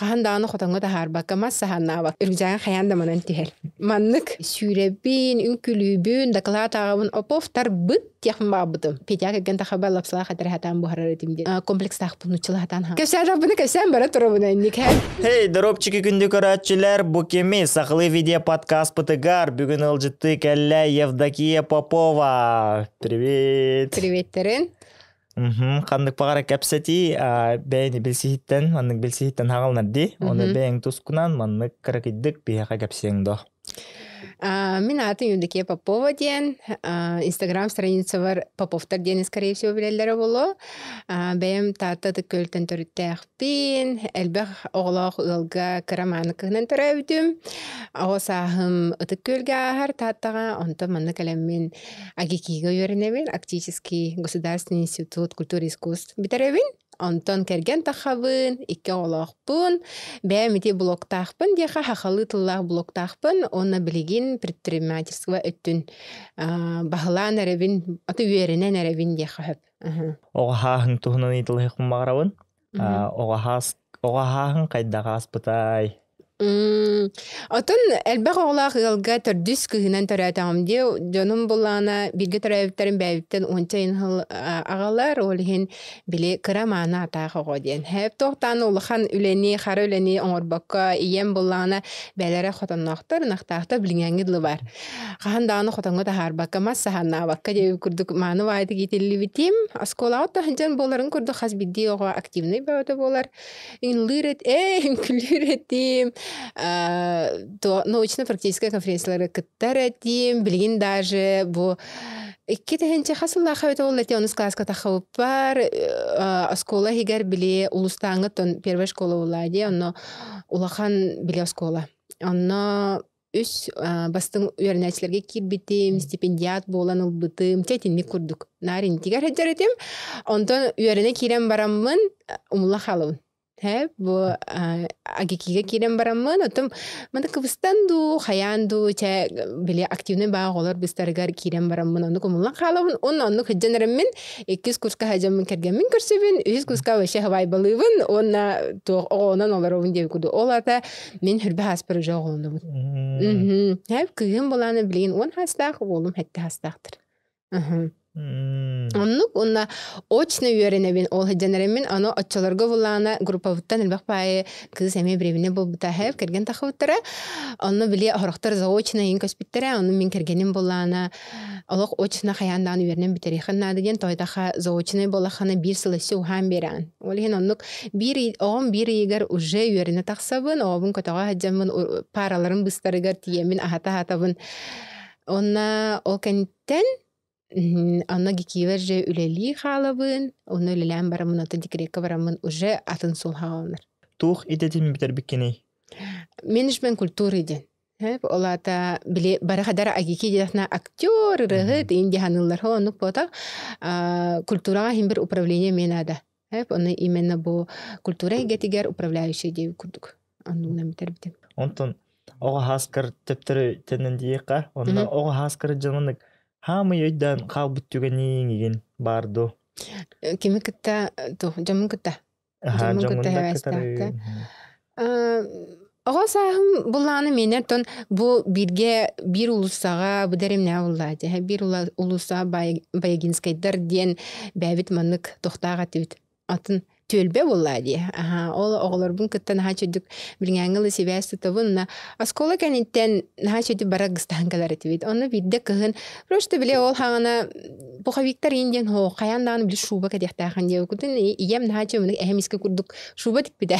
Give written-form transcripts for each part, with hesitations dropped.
Хаһан даҕаны хотоҥҥо таһаарбакка мас саһааннаабат. Үргүдьээн хайаан да манан түһэр. Маннык сүүрэбин, үҥкүлүүбүн, дакылаат ааҕабын опов тарбыт диэхпин баҕарбытым. Петя кэргэн тахаба лапсалаах этэрэ хатаан буһарар этим диэн. Комплекстаахпын нуччала хатаан ха. Кэпсээтахпына кэпсээн бара турабын инник Хей, доробчики күндү көрөөччүлэр, бу кими сахалыы видео подкастпытыгар бүгүн ыалдьыттыы кэллэ Евдокия Попова. Привет. Приветтерин. Ханнык баҕара кэпсэтии бэйэни билсиһиттэн, маннык билсиһиттэн хаҕалынар дии. Оны бэйэҥ тускунан маннык кыракыйдык биһиэхэ кэпсиэҥ до. Мин аатым Евдокия Попова диэн. Инстаграм страницабар Поповтар диэн скорее всего билэллэрэ буолуо. Бэйэм Таатта Ытык Күөлтэн төрүттээхпин. Элбэх оҕолоох ыалга кыра мааны кыһынан төрөөбүтүм. Оҕо сааһым Ытык Күөлгэ ааһар Тааттаҕа. Онтон манна кэлэммин АГИКИга үөрэнэбин, Арктический государственный институт культуры и искусств бүтэрэбин. Онтон кэргэн тахабын, икки оҕолоохпун, бэйэм ити блоктаахпын диэхэ хахалыы тыллаах блоктаахпын уонна билигин предпринимательство өттүн баһылаан эрэбин, аты үөрэнэн эрэбин диэхэ сөп. Оҕо хааһын туһунан ыйыталаһыахпын баҕарабын. Оҕо хааһын хайдах ааспытай? Отон элбэх оҕолоох ыалга төрдүс кыһынан төрөөтөҕүм дии. Дьонум буллаҕына бииргэ төрөөбүттэрим бэйэбиттэн уонча ыйын сыл аҕалар, ол иһин били кыра мааны атаах оҕо диэн. Һээп туохтаан улахан үлэни, хара үлэни оҥорбокко ийэм буллаҕына бэйэлэрэ хотонноохтор, ынахтаахтар билиҥҥээҥҥи дылы баар. Хаһан даҕаны хотоҥҥо таһаарбакка, мас саһааннаабакка диэбит курдук мааны баайдык иитиллибитим. Оскуолаҕа таһырдьан буоларын курдук хас биирдии оҕо активнай бөҕөтө буолар. Ыллыыр эт ээ үҥкүүлүүр этим, научно-практическай конференцияларга кыттар этим. Билигин даже бу 2000 хас сыллаахха эбитэ буолла эти онус кылааска таххыбыппар оскуола иһигэр били улустааҥҥы тон первая школа буолла дии онно улахан били оскуола. Онно үс бастыҥ үөрэнээччилэргэ киирбитим, стипендиат буолан ылбытым, чэ итинник курдук. Наар интигэр сылдьар этим. Онтон үөрэнэ киирэн бараммын умулла хаалабын. Һэ, бу АГИКИга киирэн бараммын, оттон маны кыбыстан дуу, хайаан дуу, чэ, били активный баа оҕолор быстарыгар киирэн бараммын, оннук умуллан хаалабын, уонна оннук сылдьан эреммин, иккис курска сылдьаммын кэргэммин көрсөбүн, үһүс курска вообще хабайбалыыбын уонна туох оҕонон олоробун диэбит курдук. Ол ата Мин хүрбэ хааспар уже оҕолонобун. Хэп кыыһым булааны билигин 10 хаастаах, уолум 7 хаастаахтар. Оннук уонна очно үөрэнэбин ол сылдьан аны оччолорго булаана группабыттан элбэх баайы кыыс эмиэ бириэминэ буолбута хэп кэргэн тахыбыттара. Онно били хорохтор заочно иин көспүттэрэ, ону мин кэргэним булаана олох очно хайаан даҕаны үөрэнэн бүтэриэххин наада диэн тоойдохо заочнай буоллаххына биир сыл өссө уһаан биэрэҕин. Ол иһин оннук биир ый оҕом биир ыйыгар уже үөрэнэ тахсабын, оҕобун көтөҕө сылдьаммын паараларым быстарыгар тиийэммин аһата-аһатабын. Уонна ол кэнниттэн онно ГИКИбэр же үлэлии хаалабын, онно үлэлээн бараммын, ото декрекка бараммын уже атын суол хааланар. Туох идэтин бүтэрбиккиний? Менеджмент культуры диэн. Ол аата били барахадара агики диэхна актер ырыһыт иин диһаныллар оннук буота культураҕа иһин бир управление мен наада. Ону именно бу культура эйгэтигэр управляющий диэбит курдук оннугунан бүтэрбитим. Онтон оҕо хааскар төптөрү төннөн диэххэ, онно оҕо хааскар дьонунук хаамый өйдөөн хаалбыт түгэниҥ баар дуо? Кими кытта дьоммун кытта Дьоммун кытта хэвээстэхтэ. Оҕо сааһым буллааны миэнэ оттон бу бииргэ биир уулуссаҕа бу дэримнээ буллаа дьэ биир улууссаҕа Баягинскайдар диэн бэйэбит маннык тохтоох этибит. Атын түөлбэ буоллаа дии. Аха, ол оҕолорбун кытта наһаа чөдүк билиҥээҥҥи ылы сибээс тутабын. На оскуола кэнниттэн наһаа чөдүк бара гыстаһан кэлэр этибит. Онно биирдэ кыһын просто били ол хаҥана пуховиктар иин диэн һоо хайаан даҕаны били шуба кэтиэхтээхин диэбиккитин ийэм наһаа чөмүнүк эһэм искэ курдук шуба тикпитэ.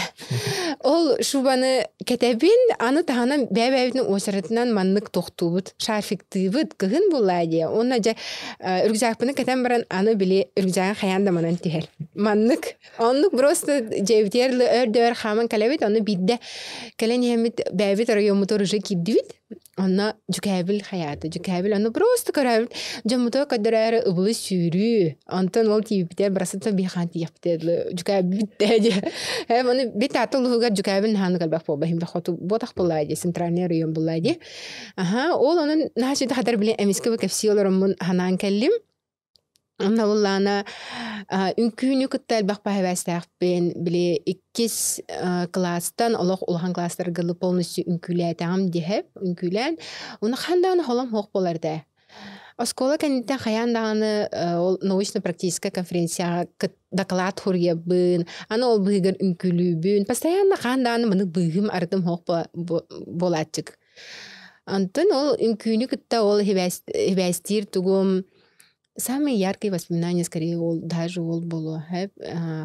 Ол шубаны кэтэбин, аны таһынан бэйэ-бэйэбитин уочаратынан маннык тохтуубут, шарфиктыыбыт, кыһын буллаа диэ. Уонна дьэ рюкзакпыны кэтэн баран аны били рюкзагын хайаан да манан түһэр. Маннык. Оннук просто дьиэбитигэр өр-дөөр хааман кэлэбит, ону биирдэ кэлэн иһэммит бэйэбит райоммутугар уже киирдибит. Онно дьүкээбил хайаата, дьүкээбил ону просто көрөөбүт дьоммутугар көрдөрөөрү ыбылы сүүрүү. Онтон ол тиийбитэ барасыта биһаан тиийэхпитэ дылы дьүкээбит дии. Э ону бит аты улуһугар дьүкээбил наһааны кэлбэх буолба иһин хоту буотах буллаа дии центральный район буллаа дии. Аха ол онон наһаа сүдэ хатар билин эмискэ бу кэпсии олороммун ханаан кэллим. Онно буллаана үҥкүүнү кытта элбэх баһыбээстээхпин били иккис кылаастан олох улахан класстарга полностью үҥкүүлээтэҕим диэһэп үҥкүүлээн уну хаан даҕаны холом суох буолар этэ. Оскуола кэнниттэн хайаан даҕаны ол научно-практическай конференцияҕа доклад суруйабын, аны ол быыһыгар үҥкүүлүүбүн. Постоянно хаан даҕаны маны быыһым арытым суох буолааччык. Онтон ол үҥкүүнү кытта ол хибээстиир тугум Самые яркие воспоминания, скорее, ол даже ол буолуо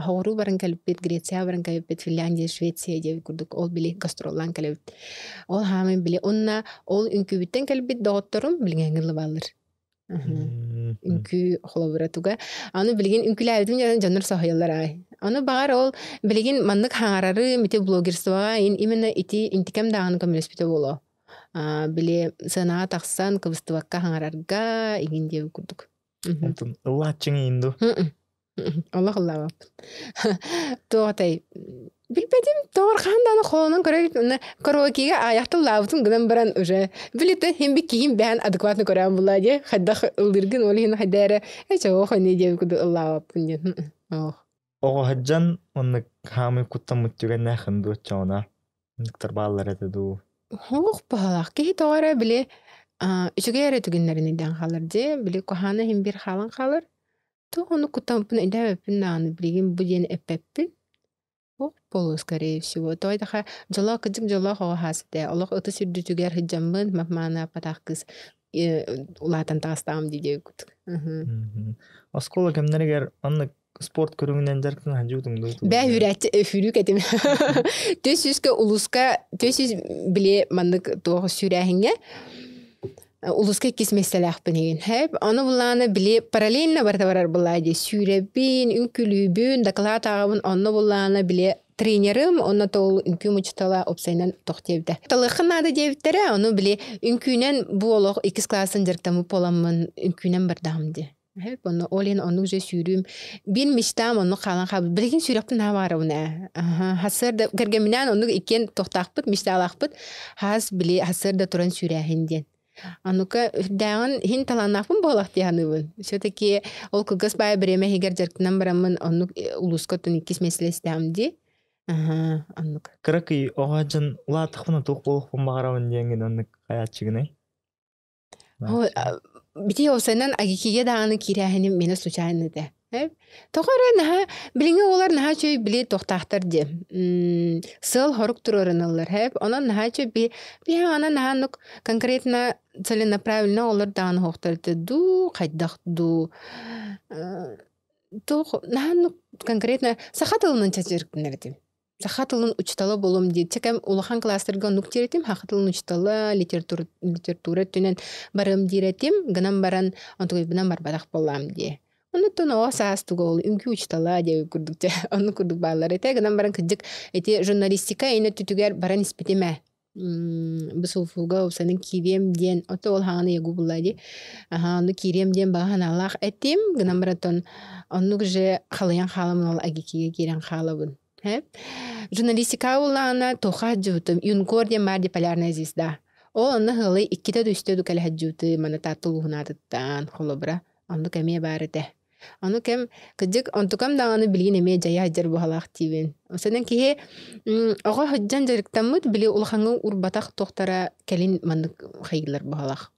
Хоҕуруу баран кэлбит, Грецияҕа баран кэлбит, Финляндия, Швеция диэбит курдук ол били гастроллаан кэлэбит. Ол хаамай били уонна ол үҥкүүбүттэн кэлбит доҕотторум билиҥҥэ бааллар. Үҥкүү холобура туга. Аны билигин үҥкүүлээбитим дьон дьоннор соһуйаллар аай. Аны баҕар ол билигин маннык хаҥарары ити блогерствоҕа именно ити интикэм даҕаны көмөлөспүтэ буолуо. Били сыанаҕа тахсан кыбыстыбакка хаҥарарга игин диэбит курдук. Онтон ыллааччыҥ иин дуу? Олох ыллаабаппын. Туотай билбэтим тоҕор хаһан даҕаны холонон көрө караокега аайахта ыллаабытым гынан баран уже билите хим би киһим бэһэн адекватно көрөөн булаа дии хайдах ыллыыргын ол иһин хайда эрэ эчэ ох эмиэ диэбит курдук ыллаабаппын диэн ох Оҕо сылдьан оннук хаамыы куттаммыт түгэннээххин дуу оччоҕуна? Оннуктар бааллар этэ дуу? Олох баһылаах киһи тоҕо эрэ били үчүгэй эрэ түгэннэрин өйдөөн хаалар дии. Били куһаҕана иһин биир хаалан хаалар. Туох оннук куттаммыппын өйдөөбөппүн даҕаны билигин бу диэн эппэппин. Ох буолуо скорее всего. Тоҕо диэтэххэ дьоллоох кырдьык дьоллоох оҕо хаас этэ. Олох ытыс үрдүтүгэр сылдьаммын мап-мааны аппатах кыыс улаатан таҕыстаҕым дии диэбит. Оскуола кэмнэригэр оннук спорт көрүҥүнэн дьарыктана сылдьыбытыҥ дуу? Бээ үүрээччи сүүрүүк этим. Түс сүүскэ улууска түс сүүс били маннык туох сүүрээһиҥҥэ улууска иккис миэстэлээхпин игин. Хэп ону буллааны били параллельно барыта барар буллаа дии. Сүүрэбин, үҥкүлүүбүн, доклад ааҕабын, онно буллааны били тренерым, онно тоол үҥкүүм учуутала опсайынан тох диэбитэ. Талыаххын наада диэбиттэрэ, ону били үҥкүүнэн бу олох иккис классын дьарыктаммыт буоламмын үҥкүүнэн бардаҕым дии. Хэп онно ол иһин оннук же сүүрүүм. Биир мечтам оннук хаалан хаалбыт. Билигин сүүрэхпин наһаа баҕарабын ээ. Аха, сарсыарда кэргэмминээн оннук иккиэн тохтоохпут, мечталаахпыт. Хаас били сарсыарда туран сүүрээһин диэн. Анука үрдээҕин иһин талааннаахпын буолах дии саныыбын. Все-таки ол кылгас баайы бириэмэ иһигэр дьарыктанан бараммын оннук улууска оттон иккис миэстэлэстэҕим дии. Аха, оннук. Кыракый оҕо дьон улаатахпына туох буолуохпун баҕарабын диэҥҥин оннук хайааччыгыный? Бити уопсайынан Агикигэ даҕаны киирээһиним миэнэ случайно этэ. Тоҕо эрэ наһаа билиҥҥи оҕолор наһаа үчүгэй били туохтаахтар дии. Сыал-сорук туруоруналлар һээп. Онон наһаа үчүгэй би биһиэхэ наһаа оннук конкретно целенаправленно оҕолор даҕаны суохтар этэ дуу, хайдах дуу. Туох наһаа оннук конкретно саха тылынан чачырыктанар этим. Саха тылын учуутала буолуом диир. Чэ кэм улахан класстарга оннук диир этим. Саха тылын учуутала, литература, литература өттүнэн барыам диир этим. Гынан баран, онтугуйбунан барбатах буоллаам дии. Оннуттан оҕо саас туга ол үҥкүү учуутала диэбит курдук дьэ оннук курдук бааллар этэ. Гынан баран кырдьык ити журналистика ин өттүтүгэр баран испитим ээ. Бу уопсайынан киириэм диэн, ото ол хаҥаны ягу булла дии. Аха, онно киириэм диэн баҕа санаалаах этим. Гынан баран оннук же халыйан хааламын ол агикигэ киирэн хаалабын. Журналистика буллаҕына туохха сылдьыбытым Юнкор диэн баар дии полярная звезда. Ол онно ыалы иккитэ да үстэ да кэлэ сылдьыбытым аны Таатта улууһун аатыттан холобура оннук эмиэ баар этэ. Ону кэм кырдьык онтукам даҕаны билигин эмиэ дьайа сылдьар быһалаах диибин. Осонон киһи оҕо сылдьан дьарыктаммыт били улахаҥҥа урбатах туохтара кэлин маннык хайыылар быһалаах.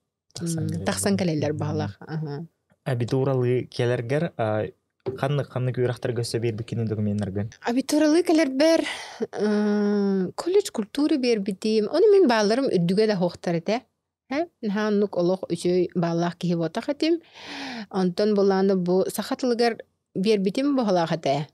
Тахсан кэлэллэр баһылаах. Абитуралыы кэлэргэр ханнык ханнык үөрэхтэргэ өссө биэрбиккиний докуменнаргын? Абитуралыы кэлэрбэр колледж культуры биэрбитим. Ону мин баалларым үрдүгэ да суохтар этэ. Наһаа оннук олох үчүгэй бааллаах киһи буотах этим. Онтон булааны бу саха тылыгар биэрбитим баһылаах этэ.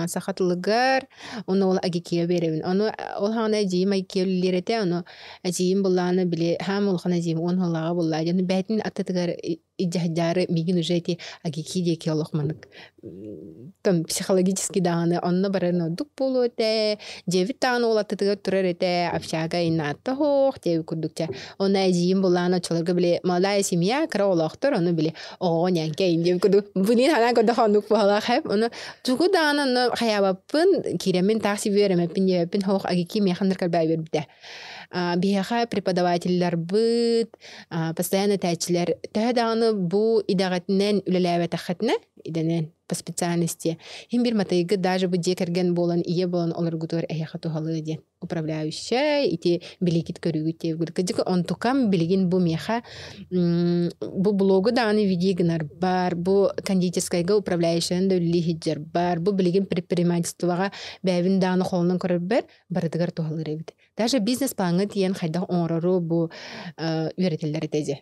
Саха тылыгар, ону ол Агикия биэрэбин. Ону ол хаҕана эдьиийим Агикия үлэлиир этэ, ону эдьиийим буллаҕына били хаам улахан эдьиийим уон сыллааҕы буллаа диэн бэйэтин аттытыгар илдьэ миигин уже ити Агики диэки олох маннык там психологически даҕаны онно баран ордук буолуо этэ, дьиэбит даҕаны ол аттытыгар турар этэ, общага иннаатта суох диэбит курдук чэ. Онно эдьиийим буллаҕына оччолорго били молодая семья кыра оҕолоохтор, ону били оҕоҕо ньээҥкэ диэн курдук билин санаан көрдөххө оннук быһалаах хэп ону тугу даҕаны онно хайаабаппын киирэммин таах сибиэ үөрэммэппин диэбэппин хоох агики миэхэ ынырык элбэҕи биэрбитэ биһиэхэ преподавателларбыт постоянно этээччилэр төһө даҕаны даҕаны бу идэҕитинэн үлэлээбэтэххитинэ, идэнэн по специальности, иһин бир матайгы даже бу дьиэ кэргэн буолан, ийэ буолан олоргутугар эһиэхэ туһалыа диэн управляющая ити билигит көрүүгүт диэбит. Кырдьык онтукам билигин бу миэхэ бу блогу даҕаны видео гынар бар, бу кондитерскайга управляющайын да үлэлии сылдьар бар, бу билигин предпринимательствоҕа бэйэбин даҕаны холонон көрөрбөр барытыгар туһалыыр эбит. Даже бизнес-плаҥҥа тиийэн хайдах оҥорору бу үөрэтэллэр этэ дьэ.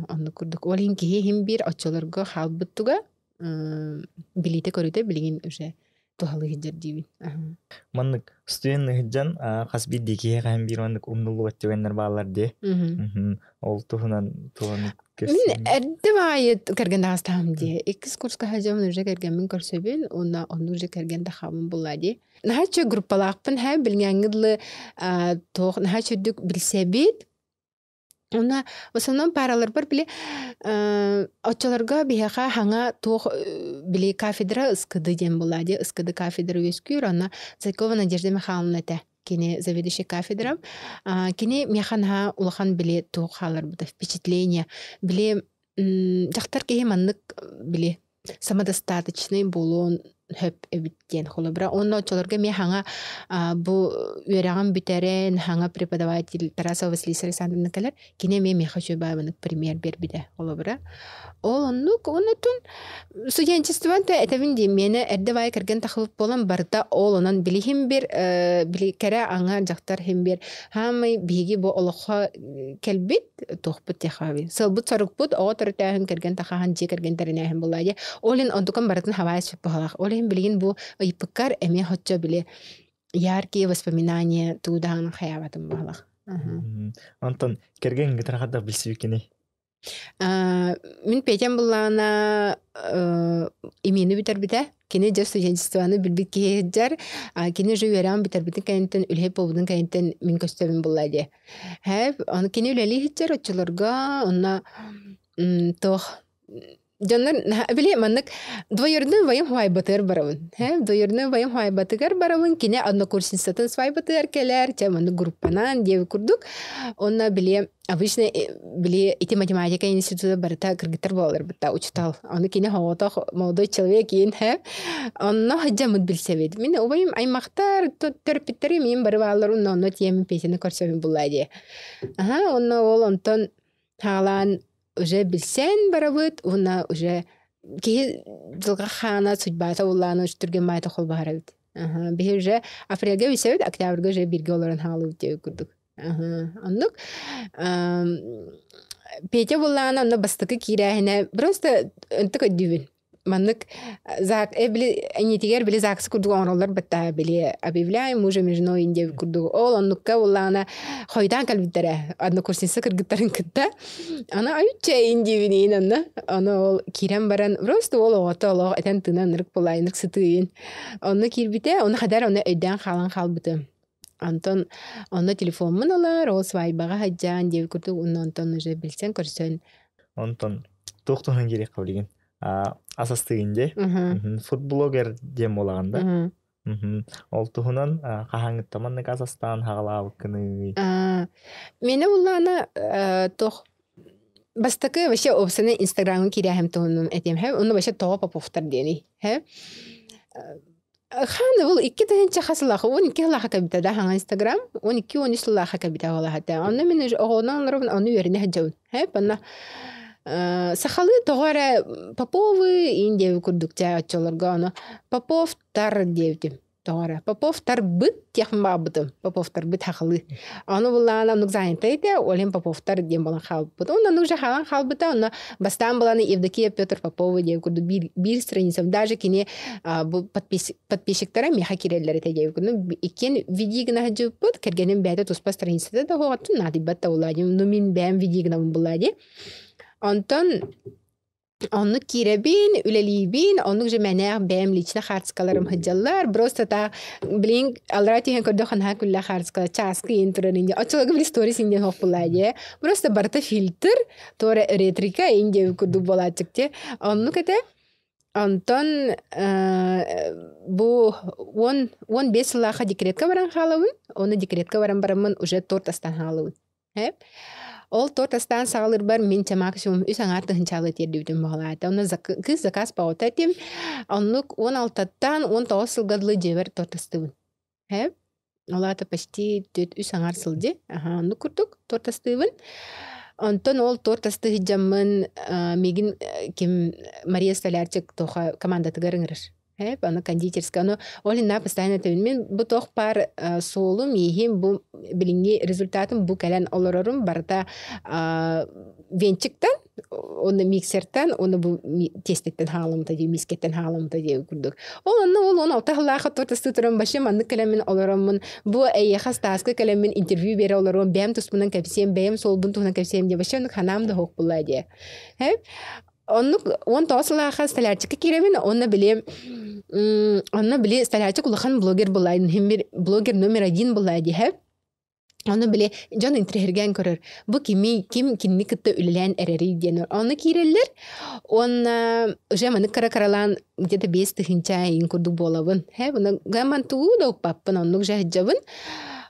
Оннук курдук. Ол иһин киһи иһин биир оччолорго хаалбыт туга билиитэ-көрүүтэ билигин уже туһалыы сылдьар диибин. Маннык студент сылдьан хас биирдии киһи хаһан биир маннык умнуллубат түгэннэр бааллар дии. Ол туһунан туһунан Мин эрдэ баайы кэргэн таҕыстаҕым дии. Иккис курска сылдьабын уже кэргэммин көрсөбүн уонна онну уже кэргэн тахабын булла дии. Наһаа үчүгэй группалаахпын һэ билиҥҥээҥҥи дылы туох наһаа үчүгдүк билсэбит. Уонна в основном параларбар били оччолорго биһиэхэ хаҥа туох били кафедра ЫСКД диэн буолла дии ЫСКД кафедра үөскүүр онно Зайкова Надежда Михайловна этэ кини заведующий кафедрам кини миэхэ наһаа улахан били туох хааларбыта впечатление били дьахтар киһи маннык били самодостаточнай буолуон сөп эбит диэн холобура уонна оччолорго эмиэ хаҥа бу үөрэҕин бүтэрэн хаҥа преподаватель Тарасова Василиса Александровна кэлэр кини эмиэ миэхэ үчүгэй баабынык пример биэрбитэ холобура ол оннук оннутун студенчествон та этэбин дии миэнэ эрдэ баай кэргэн тахыбыт буолан барыта ол онон билиһим бир били кэрэ аҥа дьахтар хим бир хаамай биһиги бу олоххо кэлбит туохпут диэхаби сылбыт сорукпут оҕо төрөтөөһүн кэргэн тахаһан дьиэ кэргэн тэринээһин буолла дии ол иһин онтукан барытын хабаайа сүп баһалаах ол иһин билигин бу ыйыппыккар эмиэ хоччо били яркие воспоминания туудаан хайаабатым баһалаах. Онтон кэргэн гытарахадах билсибиккиний? Мин Петям буллаҕына имиини бүтэрбитэ. Кини дьэ студенчествоны билбит киһи сылдьар. Кини уже үөрэҕин бүтэрбитин кэнниттэн, үлэһит буолбутун кэнниттэн мин көстөбүн булла дии. Һээп, ону кини үлэлии сылдьар оччолорго онно туох дьоннор били маннык двоюродной убайым свайбатыгар барабын. Һэ, двоюродной убайым свайбатыгар барабын, кини однокурсницатын свайбатыгар кэлэр, чэ маннык группанан диэбит курдук. Онно били обычно били ити математика института барыта кыргыттар буолалар бытта учутал. Ону кини хоҕотох молодой человек иин һэ. Онно сылдьаммыт билсэбит. Мин убайым аймахтар төрөппүттэрим мин бары бааллар онно онно тиэмин песени көрсөбүн булла дии. Аха, онно ол онтон хаалаан уже билсэн барабыт уонна уже киһи дьылҕа хаана судьбата улаана түргэн маайта холбоһор эбит. Биһи уже апрельга билсэбит, октябрьга уже бииргэ олорон хаалыбыт диэбит курдук. Оннук Петя буллаана онно бастакы киирээһинэ просто ынтык өйдүүбүн. Маннык ЗАГС били энньитигэр били ЗАГС курдук оҥороллор бытта били объявляем мужем и женой диэбит курдук ол оннукка буллаҕына хойутаан кэлбиттэрэ однокурсница кыргыттарын кытта аны айучча диибин онно ону ол киирэн баран просто ол оҕото олох этэн тыынан ынырык булаайынык сытыйын онно киирбитэ ону хадаар ону өйдөөн хаалан хаалбытым Онтон онно телефоммун ылар, ол свайбаҕа сылдьаан диэбит курдук уонна онтон уже билсэн көрсөн. Онтон туох туһунан киириэххэ билигин? Ас астыгын дии. Фудблогер диэн буолаҕын да? Ол туһунан хаһааҥҥыттан маннык ас астаан хаҕалаабыккыный? Миэнэ буллаҕына туох бастакы вообще опсаны инстаграмҥа киирээһим туһунан этиэм һэ онно вообще тоҕо Поповтар диэний һэ Хааны ол 2000 хас сыллаах, 12 сыллаах кэбитэ да хаҥа Инстаграм, 12-13 сыллаах кэбитэ буолаһата. Онно мин оҕонон олоробун, ону үөрэнэ сылдьабын. Хэп, онно сахалыы тоҕо эрэ Поповы иин диэбит курдук чээ оччолорго ону Поповтар диэбитим. Тоҕо эрэ Поповтарбыт диэхпин баҕарбытым. Поповтарбыт сахалыы. Ону буллаҕына оннук занята этэ, ол иһин Поповтар диэн буолан хаалбыт. Онно оннук уже хаалан хаалбыта, онно бастаан булан Евдокия Петр Попова диэн курдук биир, биир страницам даже кини бу подписчиктара миэхэ киирэллэр этэ диэбит курдук иккиэн видео гына сылдьыбыппыт кэргэним бэйэтэ туспа страницата да оһоҕоттун наадыйбат да буолла дии ну мин бэйэм видео гынабын буолла дии онтон оннук киирэбин, үлэлиибин, оннук же мэнээх бэйэм лично хаартыскаларым сылдьаллар. Просто та блин, аллара түһэн көрдөх ханаа күллэ хаартыскала чааскы иин турар инде. Оччолорго били сторис инден хоппулаа дии. Просто барыта фильтр, туора ретрика инде курдук буолааччык те. Оннук этэ. Онтон бу 10-15 сыллаахха декретка баран хаалабын. Оны декретка баран бараммын уже торт астан хаалабын. Ол торт астаан саҕалыырбар мин чэ максимум үс аҥаар тыһыынчаалы тиэрдибитим буолаата. Онно кыыс заказ баҕата этим. Оннук 16-тан 19 сылга дылы дьиэбэр торт астыыбын. Һэ? Ол аата почти түөрт үс аҥаар сыл дии. Аһаа, оннук курдук торт астыыбын. Онтон ол торт астыы сылдьаммын миигин ким Мария Столярчик туоха командатыгар ыҥырар. Эп, аны кондитерская. Ону ол иһин постоянно этэбин. Мин бу туох баар суолум, ииһим, бу билиҥҥи результатым бу кэлэн олорорум барыта венчиктэн, уонна миксертэн, уонна бу тиэстэттэн хаалыммыта дии, миискэттэн хаалыммыта дии курдук. Ол онно ол 16 сыллаах торт астыы туран вообще маннык кэлэммин олороммун, бу эйиэхэ Стаска кэлэммин интервью биэрэ олоруом, бэйэм туспунан кэпсиэм, бэйэм суолбун туһунан кэпсиэм диye вообще оннук ханаам да суох буолла диye. Оннук 19 сылаахха Столярчикка киирэбин, онно били онно били Столярчик улахан блогер буолла, бир блогер номер один буолла диһэ. Ону били дьон интириэһиргээн көрөр. Бу кими ким кинини кытта үлэлээн эрэрий диэн. Онно киирэллэр. Уонна уже маннык кыра-кыралаан где-то 5000 иин курдук буолабын. Хэ, буну гаман тугу да укпаппын, оннук же сылдьабын.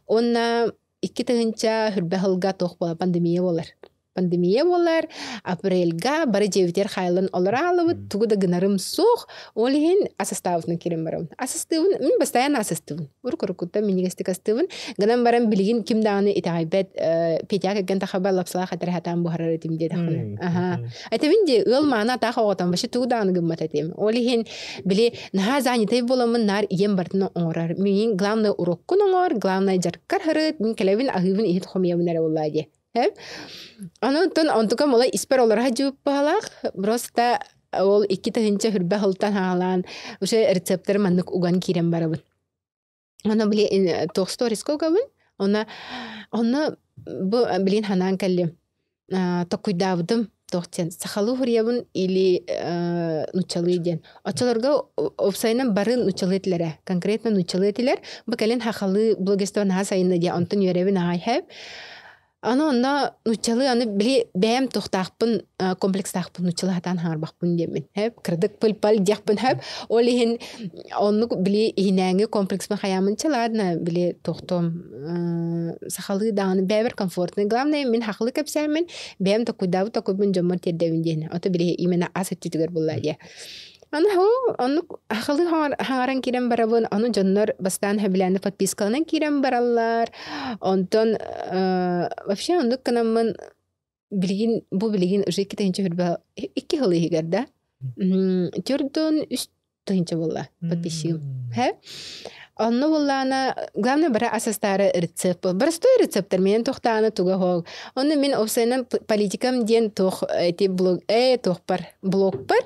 Уонна 2000 хүрбэ сылга туох буола пандемия буолар. Пандемия буолар, апрельга бары дьиэбитигэр хаайыллан олороалыбыт, тугу да гынарым суох. Ол иһин ас астаабытынан киирэн барабын. Ас астыыбын, мин постоянно ас астыыбын. Урук-уруккуттан минньигэстик астыыбын. Гынан баран билигин ким даҕаны итэҕэйбэт, Петя кэргэн тахаба лапсалаах этэр хатаан буһарар этим диэтэхпинэ. Аха. Этэбин дии, ыал мааны атаах оҕотон вообще тугу даҕаны гыммат этим. Ол иһин били наһаа занятай буоламмын наар ийэм барытын оҥорор. Миигин главное уроккун оҥор, главное дьарыккар һырыт, мин кэлэбин аһыыбын иһит хомуйабын эрэ буоллаа дии. Аны оттон онтукам ола испэр олоро сылдьыбыппалаах, просто ол 2000 хүрбэ сылтан хаалаан уже рецепттары маннык уган киирэн барабын. Аны били туох сториска угабын, онно онно бу билин ханаан кэллим. Токуйдаабытым туох диэн сахалыы суруйабын или нуччалыы диэн. Оччолорго уопсайынан бары нуччалыы этилэрэ, конкретно нуччалыы этилэр. Бу кэлин сахалыы блогерство наһаа сайынна диэн онтон үөрэбин аҕай хэп. Аны онно нуччалыы аны били бэйэм туохтаахпын комплекстаахпын нуччалыы сатаан хаҥарбахпын диэммин хэп кырдык пыль-паль диэхпин хэп ол иһин оннук били иһинээҥи комплекспын хайаамын ладно били туохтуом сахалыы даҕаны бэйэбэр комфортный главное мин хахылы кэпсээммин бэйэм токуйдаабыт токуйбун дьоммор тиэрдэбин диэн ото били именно ас өттүтүгэр булла диэ Аны оннук хахылыы хаҥаран киирэн барабын, ону дьоннор бастаан сөбүлээнэ подпискаланан киирэн бараллар. Онтон вообще оннук гынаммын билигин бу билигин уже 2 тыһыынча 2 сыл иһигэр да 43 тыһыынча буолла подписчигым. Хэ? Онно буоллаана главное бара ас астаары рецепт простой рецепттер менен тохтааны туга хоог. Онно мин опсайынан политикам диэн туох эти блог туохпар блогпар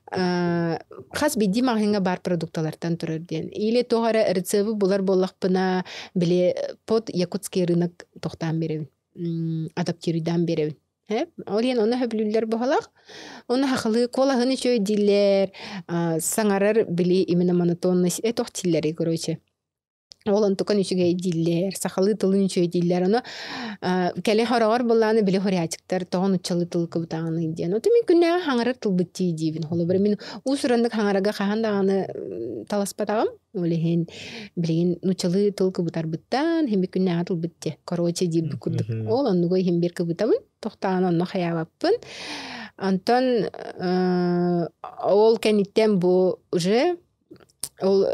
хас биирдии маҕаһыыҥҥа баар продукталартан турар диэн. Или туох эрэ рецебы булар буоллахпына били под якутский рынок тохтоон биэрэбин. Адаптируйдаан биэрэбин. Ол иһин ону сөбүлүүллэр буолах. Ону хахылыы куолаһын үчүгэй дииллэр, саҥарар били именно монотонность туох дииллэрий короче. Ол онтукан үчүгэй дииллэр, сахалыы тылын үчүгэй дииллэр. Ону кэлин хороҕор былааны били хорячиктар тоҕо нуччалыы тыл кыбытааҕыный диэн. Ото мин күннээҕи хаҥарар тылбыт дии диибин. Холобура мин уус-ураннык хаҥарага хаһан даҕаны таласпатаҕым. Ол иһин билигин нуччалыы тыл кыбытарбыттан иһин күннээҕи тылбыт дии. Короче диирбит курдук. Ол оннуга иһин биир кыбытабын. Тохтоон онно хайаабаппын. Онтон ол кэнниттэн бу уже ол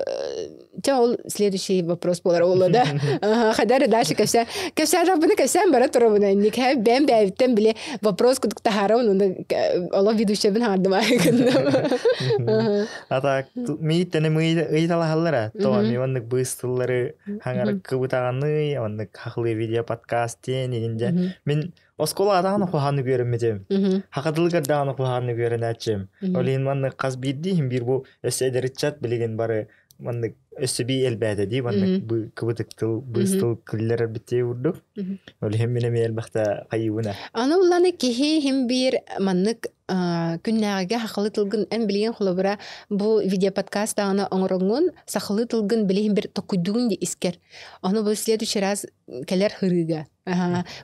чэ ол следующий вопрос буолар буолуо да хайдары дальше кэпсээн кэпсээн кэпсээн бара турабын инник бэйэм бэйэбиттэн били вопрос кудук таһаарабын уну олох ведущийбин хаардым А так мииттэн ыйыталаһаллара то ми оннук быыс тыллары хаҥар кыбытаҕаный оннук хахлыы видео подкаст диэн игинде мин оскуола даҕаны куһааннык үөрэммитим. Хахатылыгар даҕаны куһааннык үөрэнээччим. Ол иһин маннык хас биирдии иһин биир бу өссө эдэр ыччат билигин бары маннык өссө бии элбээтэ дии маннык кыбытык тыл быыс тыл күллэрэр битти курдук. Ол иһин мин эмиэ элбэхтэ хайыыбына. Аны улланы киһи иһин биир маннык күннээҕигэ сахалыы тылгын эн билигин холобура бу видеоподкаст даҕаны оҥороҥҥун сахалыы тылгын билигин бир токуйдугун ди искер. Ону бу следующий раз кэлэр хырыыга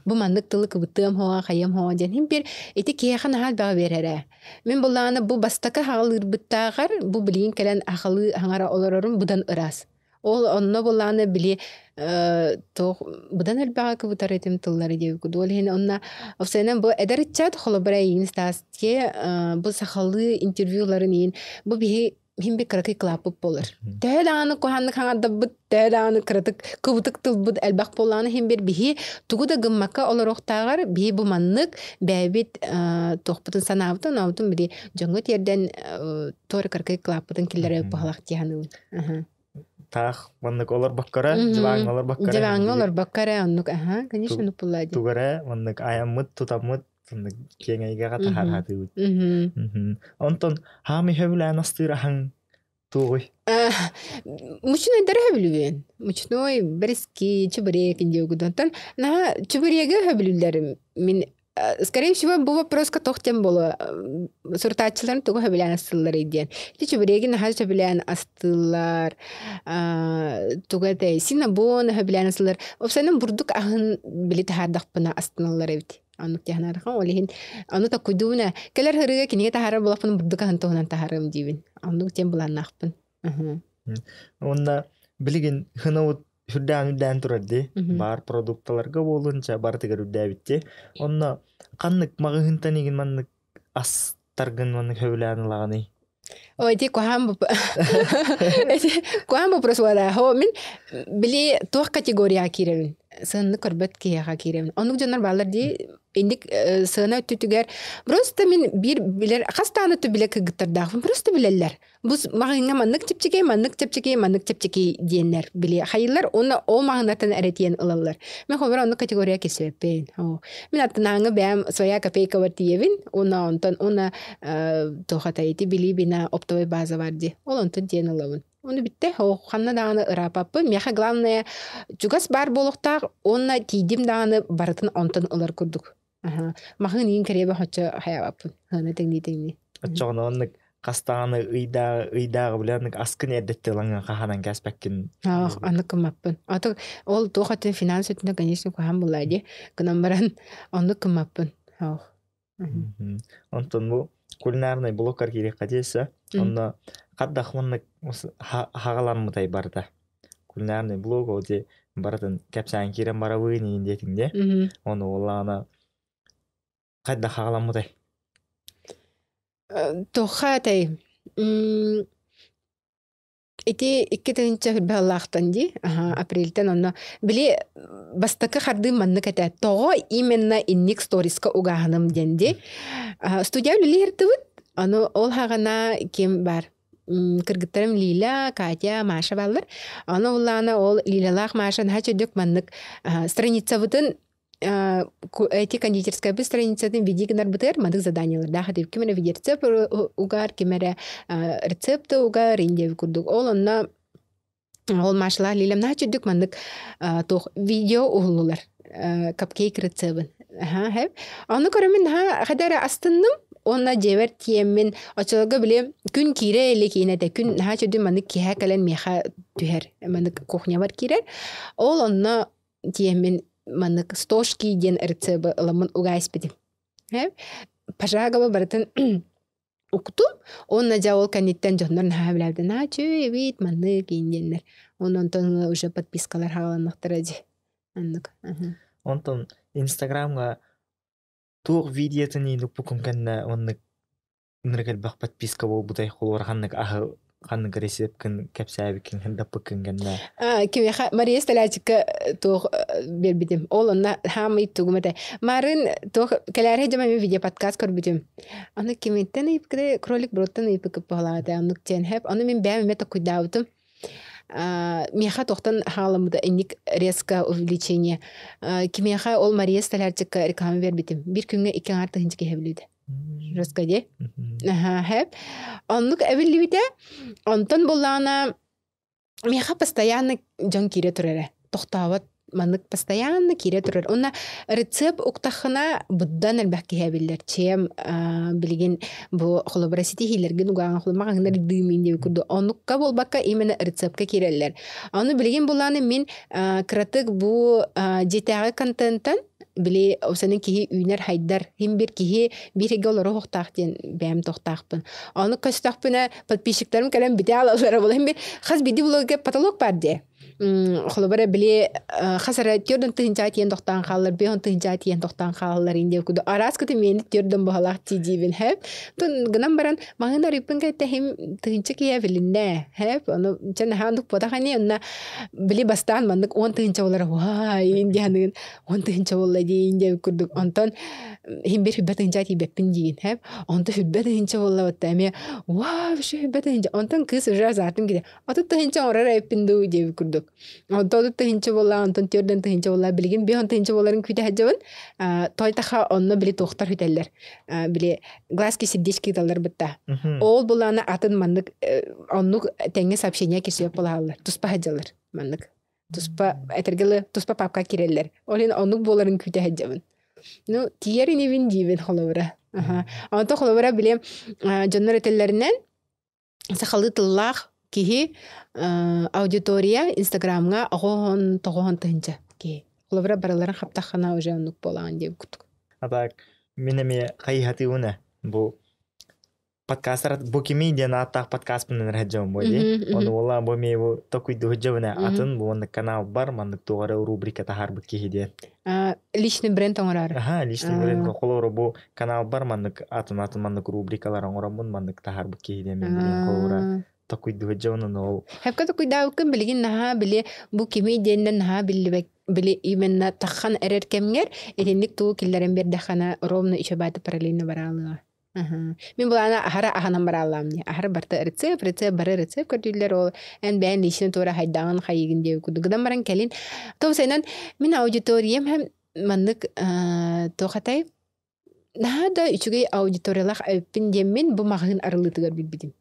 бу маннык тылы кыбытыам хоҕа хайыам хоҕа диэн иһин биир ити киһиэхэ наһаа элбэҕи биэрэрэ. Мин буллаҕына бу бастакы хаҕалыырбыттааҕар бу билигин кэлэн ахалыы хаҥара олорорум быдан ыраас. Ол онно булааны били туох быдан элбэҕи кыбытар этим тыллары диэбиккит. Ол иһин онно офсайынан бу эдэр ыччат холобура эйигин стаске бу сахалыы интервьюларын иин бу биһи иһин би кыракый кылааппыт буолар. Төһө даҕаны куһааннык хаҥардабыт, төһө даҕаны кыратык кыбытык тылбыт элбэх буоллаҕына иһин бир биһи тугу да гыммакка олоруохтааҕар биһи бу маннык бэйэбит туохпутун санаабытын, онообутун били дьоҥҥо тиэрдэн туора кыракый кылааппытын киллэрэ быһалах дии саныыбын. Таах маннык олорбокко эрэ, дьыбааҥҥа олорбокко эрэ Дьыбааҥҥа олорбокко эрэ оннук аха, конечно, оннук буоллаа дии. Тугу эрэ маннык айаммыт, тутаммыт маннык киэҥ эйгэҕэ таһаархатыыбыт. Онтон хаамый сөбүлээн астыыр аһаҥ туоҕуй? Мучнойдары сөбүлүүбүн. Мучной, бэриски, чебурек диэбит. Онтон наһаа чебуреги сөбүлүүллэр мин скорее всего, бу вопроска туох диэн буолуо сурутааччыларын тугу сөбүлээн астыылларый диэн. Ити чебуреги наһаа сөбүлээн астыыллар, тугу этэй, синабон сөбүлээн астыыллар. Уопсайынан бурдук аһын били таһаардахпына астыналлар эбит. Оннук диэн Ол иһин ону таккуйдуубун кэлэр һырыыга кинигэ таһаарар буолахпын бурдук аһын туһунан таһаарыам диибин. Оннук диэн былааннаахпын. Уонна билигин хынабыт үрдээн үрдээн турар дии. Баар продукталарга буолун ча барытыгар үрдээбитти. Онно ханнык маҕаһыынтан игин маннык астаргын маннык сөбүлээн ылаҕыный? Ой, ити куһаан эти куһаан вопрос буолла. Хо мин били туох категорияҕа киирэбин? Сыанны көрбөт киһиэхэ киирэбин. Оннук дьоннор бааллар дии. Инник сыана өттүтүгэр просто мин биир билэр хас даҕаны билэ кыргыттардаахпын просто билэллэр. Бу маҕаһыыҥҥа маннык чэпчэки, маннык чэпчэки, маннык чэпчэки диэннэр били хайыллар уонна ол маҕаһыыннартан эрэтийэн ылаллар. Мин холобура оннук категория кисиэппин. Мин аттынааҥҥы бэйэм своя копейкабар тиийэбин уонна онтон уонна туохата ити билиибинэ оптовой база бар дии. Ол онтон тиийэн ылабын. Ону бүттэ, ханна даҕаны ырааппаппын. Миэхэ главное чугас баар буолуохтаах уонна тиийдим даҕаны барытын онтон ылар курдук. Маһын иин кэриэбэ хоччо хайаабаппын. Хана тэҥнии-тэҥнии. Оччоҕуна оннук хастаҕаны ыйдааҕы ыйдааҕы билэн аскын эрдэттэ ылаҥҥын хаһанан кээспэккин. Аах, аны кыммаппын. Аты ол туох өттүн финанс өттүнэ, конечно, куһаҕан буоллаа дии. Гынан баран оннук кыммаппын. Оох. Онтон бу кулинарный блоккар киириэххэ диэсэ. Онно хардах маннык хаҕаламмытай барыта. Кулинарный блог ол дии барытын кэпсээн киирэн барабыын иин диэтиҥ дии. Ону уоллаҕына хайдах хаҕаламмытай? Туохха этэй? Ити 2 сыллаахтан дии, апрельтэн онно били бастакы хардыы маннык этэ. Тоҕо именно инник сториска угааһыным диэн дии. Студия үлэлиир Аны ол хаҕана ким бар? Кыргыттарым Лиля, Катя, Маша бааллар. Аны улаана ол Лилялаах Маша наһаа чөдүк маннык страницабытын эти кондитерскайбыт страницатын види гынарбытыгар маннык заданиелардаах этибит. Ким эрэ видеорецепт угар, ким эрэ рецепты угар, индиэби курдук. Ол онно ол Машалаах Лилям наһаа чөдүк маннык туох видео уһуллулар капкейк рецебын. Ону көрөмүн наһаа хада эрэ астынным. Уонна дьиэбэр тиийэммин оччолорго били күн киирэ илик иинэтэ күн наһаа чөдүн маннык киэһэ кэлэн миэхэ түһэр маннык кухнябар киирэр. Ол онно тиийэммин маннык стошки диэн рецебы ыламмын угаа испитим. Пожаговы барытын уктум. Уонна дьэ ол кэнниттэн дьоннор наһаа билээбитэ наһаа үчүгэй эбит маннык иин диэннэр. Онон онтон уже подпискалар хааланнахтара дии. Оннук. Онтон Инстаграмҥа туох видеотын иин укпуккун кэннэ оннук ынырык элбэх подписка буолбутай холуор ханнык аһы ханнык рецепкин кэпсээбиккин хандаппыккын кэннэ Кимиэхэ Мария Столячика туох биэрбитим. Ол онно хаамый тугум этэ. Марын туох кэлээри дьомо мен видео подкаст көрбүтүм. Аны кимиттен ыйыпкыты кролик броттан ыйыппыкы буолаата оннук диэн хэп. Аны мин бэйэм эмэ токуйдаабытым. Миэхэ тохтон хаалыммыта инник резко увеличение. Кимиэхэ ол Мария Столярчикка реклама бербитим. Бир күҥҥэ икки аҥаар тыһыынча киһи билбитэ. Жестко дии. Хэп. Оннук эбиллибитэ. Онтон буллаҕына миэхэ постоянно дьон киирэ турара. Тохтообот маннык постоянно киирэ турар. Уонна рецепт уктаххына быдан элбэх киһи эбиллэр. Чем билигин бу холобура ситиһиилэргин угааҥа холобура маҕаһыыннар дыымин диэбит курдук. Оннукка буолбакка именно рецептка киирэллэр. Ону билигин булааны мин кыратык бу дьиэтээҕи контентан. Били осанын киһи үүнэр хайдар. Хим бир киһи биир эгэ олоро охтаах диэн бэйэм тохтаахпын. Ону көстөхпүнэ подписчиктарым кэлэн бите алаллара була. Хим бир хас биирдии блогга потолок бар дии. Холобура били хас эрэ төрдөн тыһынчаа тиийэн тохтоон хааллар, биэһон тыһынчаа тиийэн тохтоон хааллар индиэ куду араас кыты миэни төрдөн баһалаах тиийдиибин хэп. Тун гынан баран маһын арыйпын кэтэһим тыһынча киһи билиннэ хэп. Ону чэ наһаа оннук ани онна били бастаан маннык 10 тыһынча болар уай индианыгын 10 тыһынча болла дии индия курдук онтон хим бир хүббэ тыһынча тиийбэппин диигин хэп. Онто хүббэ тыһынча болла батта эмиэ вау хүббэ тыһынча онтон кыыс уже азартым киде 30 тыһыынча оҥорор эбиппин дуу диэбит курдук. Онтон 30 тыһыынча буолла, онтон 40 тыһыынча буолла, билигин 50 тыһыынча буоларын күүтэ сылдьабын. Той таха онно били туохтар хүтэллэр. Били глазки сердечки ыталлар бытта. Ол булаана атын маннык оннук тэҥҥэ сообщение кирсиэп буолааллар. Туспа сылдьаллар маннык. Туспа этэргэлы туспа папка кирэллэр. Ол иһин оннук буоларын күүтэ сылдьабын. Ну, тиийэр инибин диибин холобура. Онтон холобура били дьоннор этэллэринэн сахалыы тыллаах киһи аудитория Инстаграмҥа оҕоһон тоҕоһон тыһынча киһи. Холобура барыларын хаптаххына уже оннук буолаҕын диэн курдук. А так мин эмиэ хайыһатыыбын бу подкастар бу кими диэн ааттаах подкастпын эрэ бу дии. Ону уола бу эмиэ бу токуйду сылдьабын атын бу маннык канал бар маннык туох эрэ рубрика таһаарбыт киһи диэн. Личный бренд оҥорор. Аха, личный бренд холобура бу канал бар маннык атын атын маннык рубрикалар оҥороммун маннык таһаарбыт киһи диэн мин билигин холобура токуйду сылдьабын ол Хэпкэ токуйдаабыккын билигин наһаа били бу кими диэннэн наһаа биллибэт били именно таххан эрэр кэмҥэр итинник тугу киллэрэн биэрдэххинэ ровно еще параллельно бараалыа. Мин булаана аһара аһанан барааллаам дии. Аһара барта рецепт, рецепт, бары рецепт көрдүүллэр ол эн бэйэн лично туора хайдаҕын хайыгын диэбит курдук. Гынан баран кэлин тоҕус мин аудиториям һэм маннык туох атай наһаа да үчүгэй аудиториялаах эбиппин диэммин бу маҕаһыын арыллыытыгар билбитим.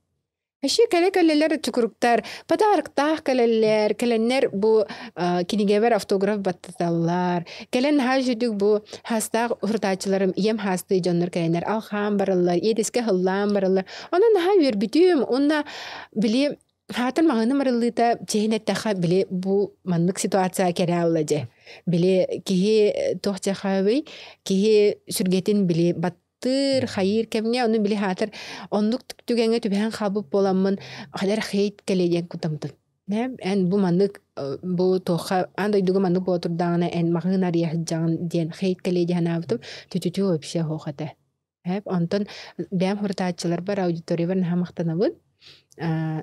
Вообще кэлэ-кэлэлэр чукуруктар, подароктаах кэлэллэр, кэлэннэр бу кинигэбэр автограф баттаталлар. Кэлэн наһаа үчүгдүк бу хаастаах урутааччыларым ийэм хаастыы дьоннор кэлэннэр алхаан бараллар, иэдэскэ һыллаан бараллар. Онон наһаа үөрбүтүм. Уонна били хаатыр маҕаным арыллыыта чиһин эттэххэ били бу маннык ситуация кэрэ алла дьэ. Били киһи туох дьахабый киһи сүргэтин били бат тыыр, хайыыр кэмҥэ ону били хаатыр оннук түгэҥҥэ түбэһэн хаалбыт буоламмын халар хейт кэлиэ диэн кутамтым. Эн бу маннык бу туохха аан дойдуга маннык буола турдаҕына эн маҕаһыын арыйа сылдьаҕын диэн хейт кэлиэ диэн санаабытым түтүтү вообще суох этэ. Онтон бэйэм хурутааччыларбар аудиториябар наһаа махтанабын.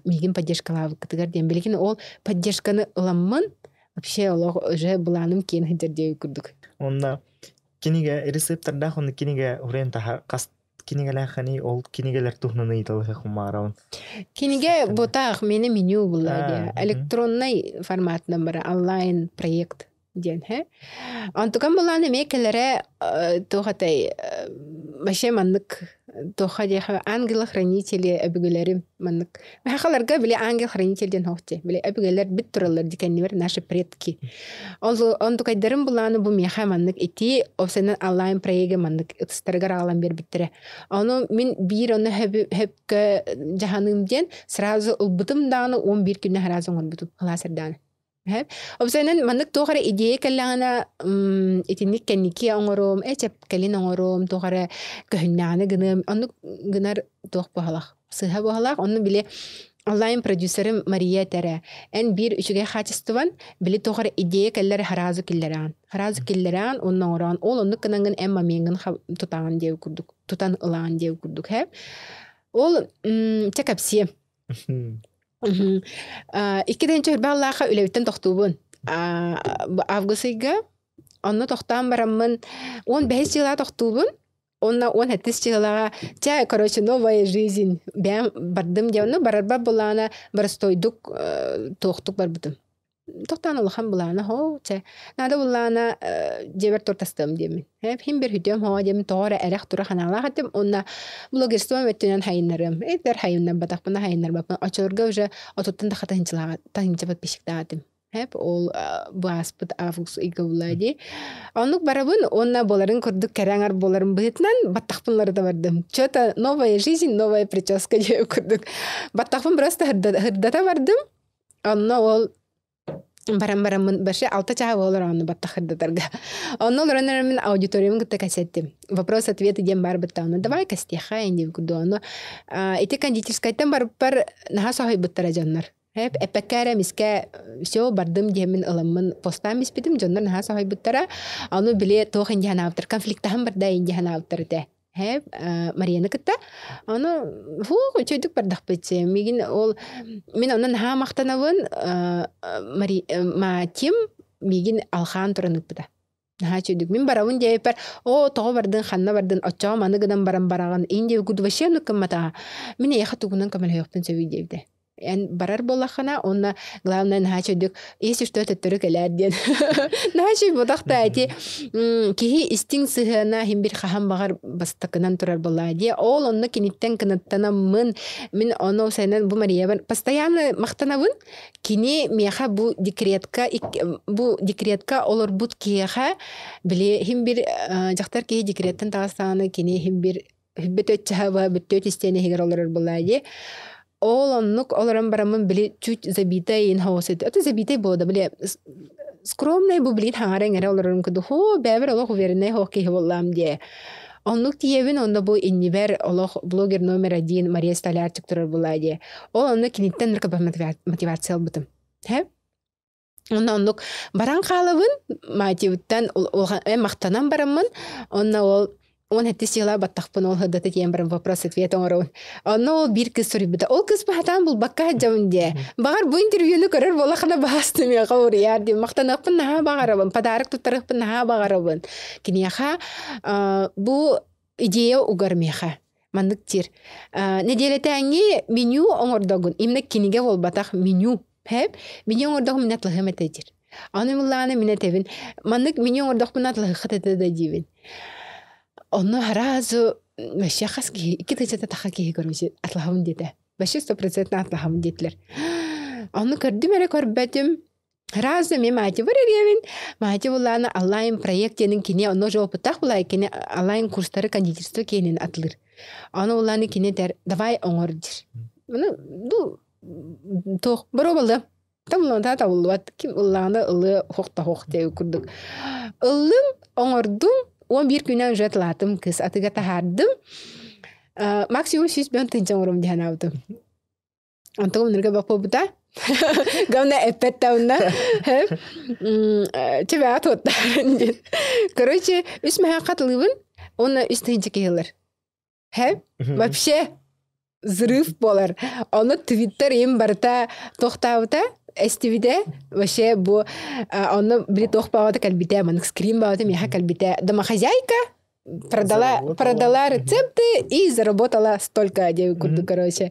Миигин поддержкалаабыккытыгар диэн билигин ол поддержканы ыламмын вообще олох уже былааным киэн сылдьар диэбит курдук. Онно кинигэ рецептордаах онно кинигэ урен таха хас кинигэлээххиний ол кинигэлэр туһунан ыйыталаһыах умаарабын. Кинигэ бутаах мени меню була диye. Электронный форматынан бара онлайн проект диэн хэ. Онтукан булаан эмиэ кэлэрэ туох этэй вообще маннык туохха диэхэ ангелы-хранители өбүгэлэрим маннык Махаларга били ангел-хранитель диэн хоохти. Били өбүгэлэр бит тураллар дикэннибэр наши предки. Ол онтукайдарым булааны бу миэхэ маннык ити осенен онлайн проеге маннык ытыстарыгар аҕалан биэрбиттэрэ. Ону мин биир ону хөпкө дьаһаныым диэн сразу ылбытым даҕаны 11 күннэ сразу оҥорбутум кылаас эрдэҕинэ. Обсайнан маннык туох эрэ идея кэллэҕинэ итинник кэнники оҥоруом, э чэп кэлин оҥоруом, туох эрэ көһүннэҕинэ гыныам, оннук гынар туох буолалах сыыһа буолалаах. Онно били онлайн продюсерым Мария этэрэ, эн биир үчүгэй хаачыстыбан били туох эрэ идея кэллэр сразу киллэрэҕин. Сразу киллэрэҕин уонна оҥороҕун. Ол оннук гынаҥҥын эн момеҥҥын тутаҕын диэбит курдук, тутан ылаҕын диэбит курдук. Ол чэ кэпсиэм. 2 тыһыынча өрбө аллаахха үлэбиттэн тохтуубун. Август ыйга онно тохтоон бараммын 15 дьыла тохтуубун. Онно 17 дьылаҕа чэ, короче, новая жизнь бэйэм бардым диэн онно барарбар былаана боростуойдук туохтук барбытым. Тохтоон улахан былаана хоо чэ наада буллаана дьиэбэр туортастыам диэммин. Хим бир хүтүөм хоо диэммин тоҕо эрэ эрэх тура ханаалаах этим уонна блогерством өттүнэн хайыннарыам. Эдэр хайыннарбатахпына хайыннарбаппын. Оччолорго уже отуттан да тыһыынчалааҕа тыһыынча подписчиктаах этим. Хэп ол бу ааспыт август ыйга буолла дии. Оннук барабын уонна буоларын курдук кэрэ аҥар буоларын быһыытынан баттахпын уларыта бардым. Что-то новая жизнь, новая прическа диэн курдук. Баттахпын просто хырдата бардым. Онно ол Баран бараммын вообще алта чаһа буолар онно баттахырдатарга. Онно олорон эрэммин аудиториямын кытта кэсэттим. Вопрос-ответ диэн баар быттаҕына давай кэстиэххэ диэн курдук. Ону ити кондитерскайтан барыппар наһаа соһуйбуттара дьоннор. Эппэккэ эрэ эмискэ все бардым диэммин ыламмын постаан биспитим дьоннор наһаа соһуйбуттара. Ону били туох инди санаабыттар конфликтаһан барда инди санаабыттар этэ. Марияны кытта. Ону фух үчүгдүк бардахпыт. Мигин ол мин онно наһаа махтанабын Матим мигин алхаан туран ыппыта. Наһаа үчүгдүк. Мин барабын диэбиппэр, оо, тоҕо бардын, ханна бардын, оччоҕо маны гынан баран бараҕын, ин диэбит курдук вообще оннук гымматаҕа. Мин эйиэхэ тугунан көмөлөһүөхпүн сөбүй диэбитэ. Эн барар буоллаххына уонна главное наһаа үчүгдүк если что төттөрү кэлээр диэн наһаа үчүгэй буолбатах да ити киһи истиҥ сыһыана иһин бир хаһан баҕар бастакынан турар буоллаа дии ол онно киниттэн кынаттанаммын мин ону сайынан бу Мариябар постоянно махтанабын кини миэхэ бу декретка бу декретка олорбут киһиэхэ били иһин бир дьахтар киһи декреттэн таҕыстаҕына кини иһин бир бүттүөт бүттүөт истиэн иһигэр олорор буоллаа дии. Ол оннук олорон бараммын били чуть забитай ин хаос это это забитай буолда били скромный бу билин хаҥара иҥэрэ олорорум курдук хоо бэйэбэр олох увереннай хоох киһи буоллаам диэ. Оннук тиийэбин онно бу иннибэр олох блогер номер один Мария Столярчик турар буоллаа диэ. Ол онно киниттэн мотивация ылбытым. Хэ? Онно оннук баран хаалабын, Мативыттан махтанан бараммын, онно ол он хэти сила баттахпын ол хыдата тиэн баран вопрос-ответ оҥоробун. Онно ол биир кыз суруйбута. Ол кыз баһатаан булбакка сылдьабын диэ. Баҕар бу интервьюну көрөр буоллахына баһаастым миэхэ уруйаар диэн махтаныахпын наһаа баҕарабын, подарок туттарыахпын наһаа баҕарабын. Киниэхэ бу идея угар миэхэ. Маннык диир. Нэдиэлэтээҥҥи меню оҥордогун. Именно кинигэ буолбатах меню. Хэп, меню оҥордоҕум мин атлаһыам этэ диир. Аны мыллааны мин этэбин. Маннык меню оҥордохпуна атлаһыаххыт этэ да диибин. Онно сразу вообще хас киһи, икки тысяча таха киһи короче атлаһабын диэтэ. Вообще стопроцентно атлаһабын диэтилэр. Онну көрдүм эрэ көрбөтүм. Сразу мен маати бар эриэбин. Маати буллаана онлайн проект диэнин кини онно уже опыттаах булай кини онлайн курстары кондитерство киэнин атылыр. Аны буллааны кини этэр давай оҥор диир. Ну, туох боруобалыам. Табыллыбата табыллыбат. Ким ыллаҕына ылыа ох да ох диэбит курдук. Ыллым, оҥордум, 11 күнүнэн уже атылаатым кыыс атыга таһаардым. Максимум 100 тыынча оҥорум диэн аабытым. Онтугум нырга боппубута. Главное эппэт да Тебя туоттаарын диэн. Короче, үс мэһэ хатылыыбын, уонна үс тыһыынча киһилэр. Хэ? Вообще взрыв буолар. Ону Твиттер им барыта тохтаабыта, эстибитэ. Вообще бу онно били туох баҕата кэлбитэ, маннык скрин баҕата миэхэ кэлбитэ. Домохозяйка продала, продала рецепты и заработала столько диэбит курдук, короче.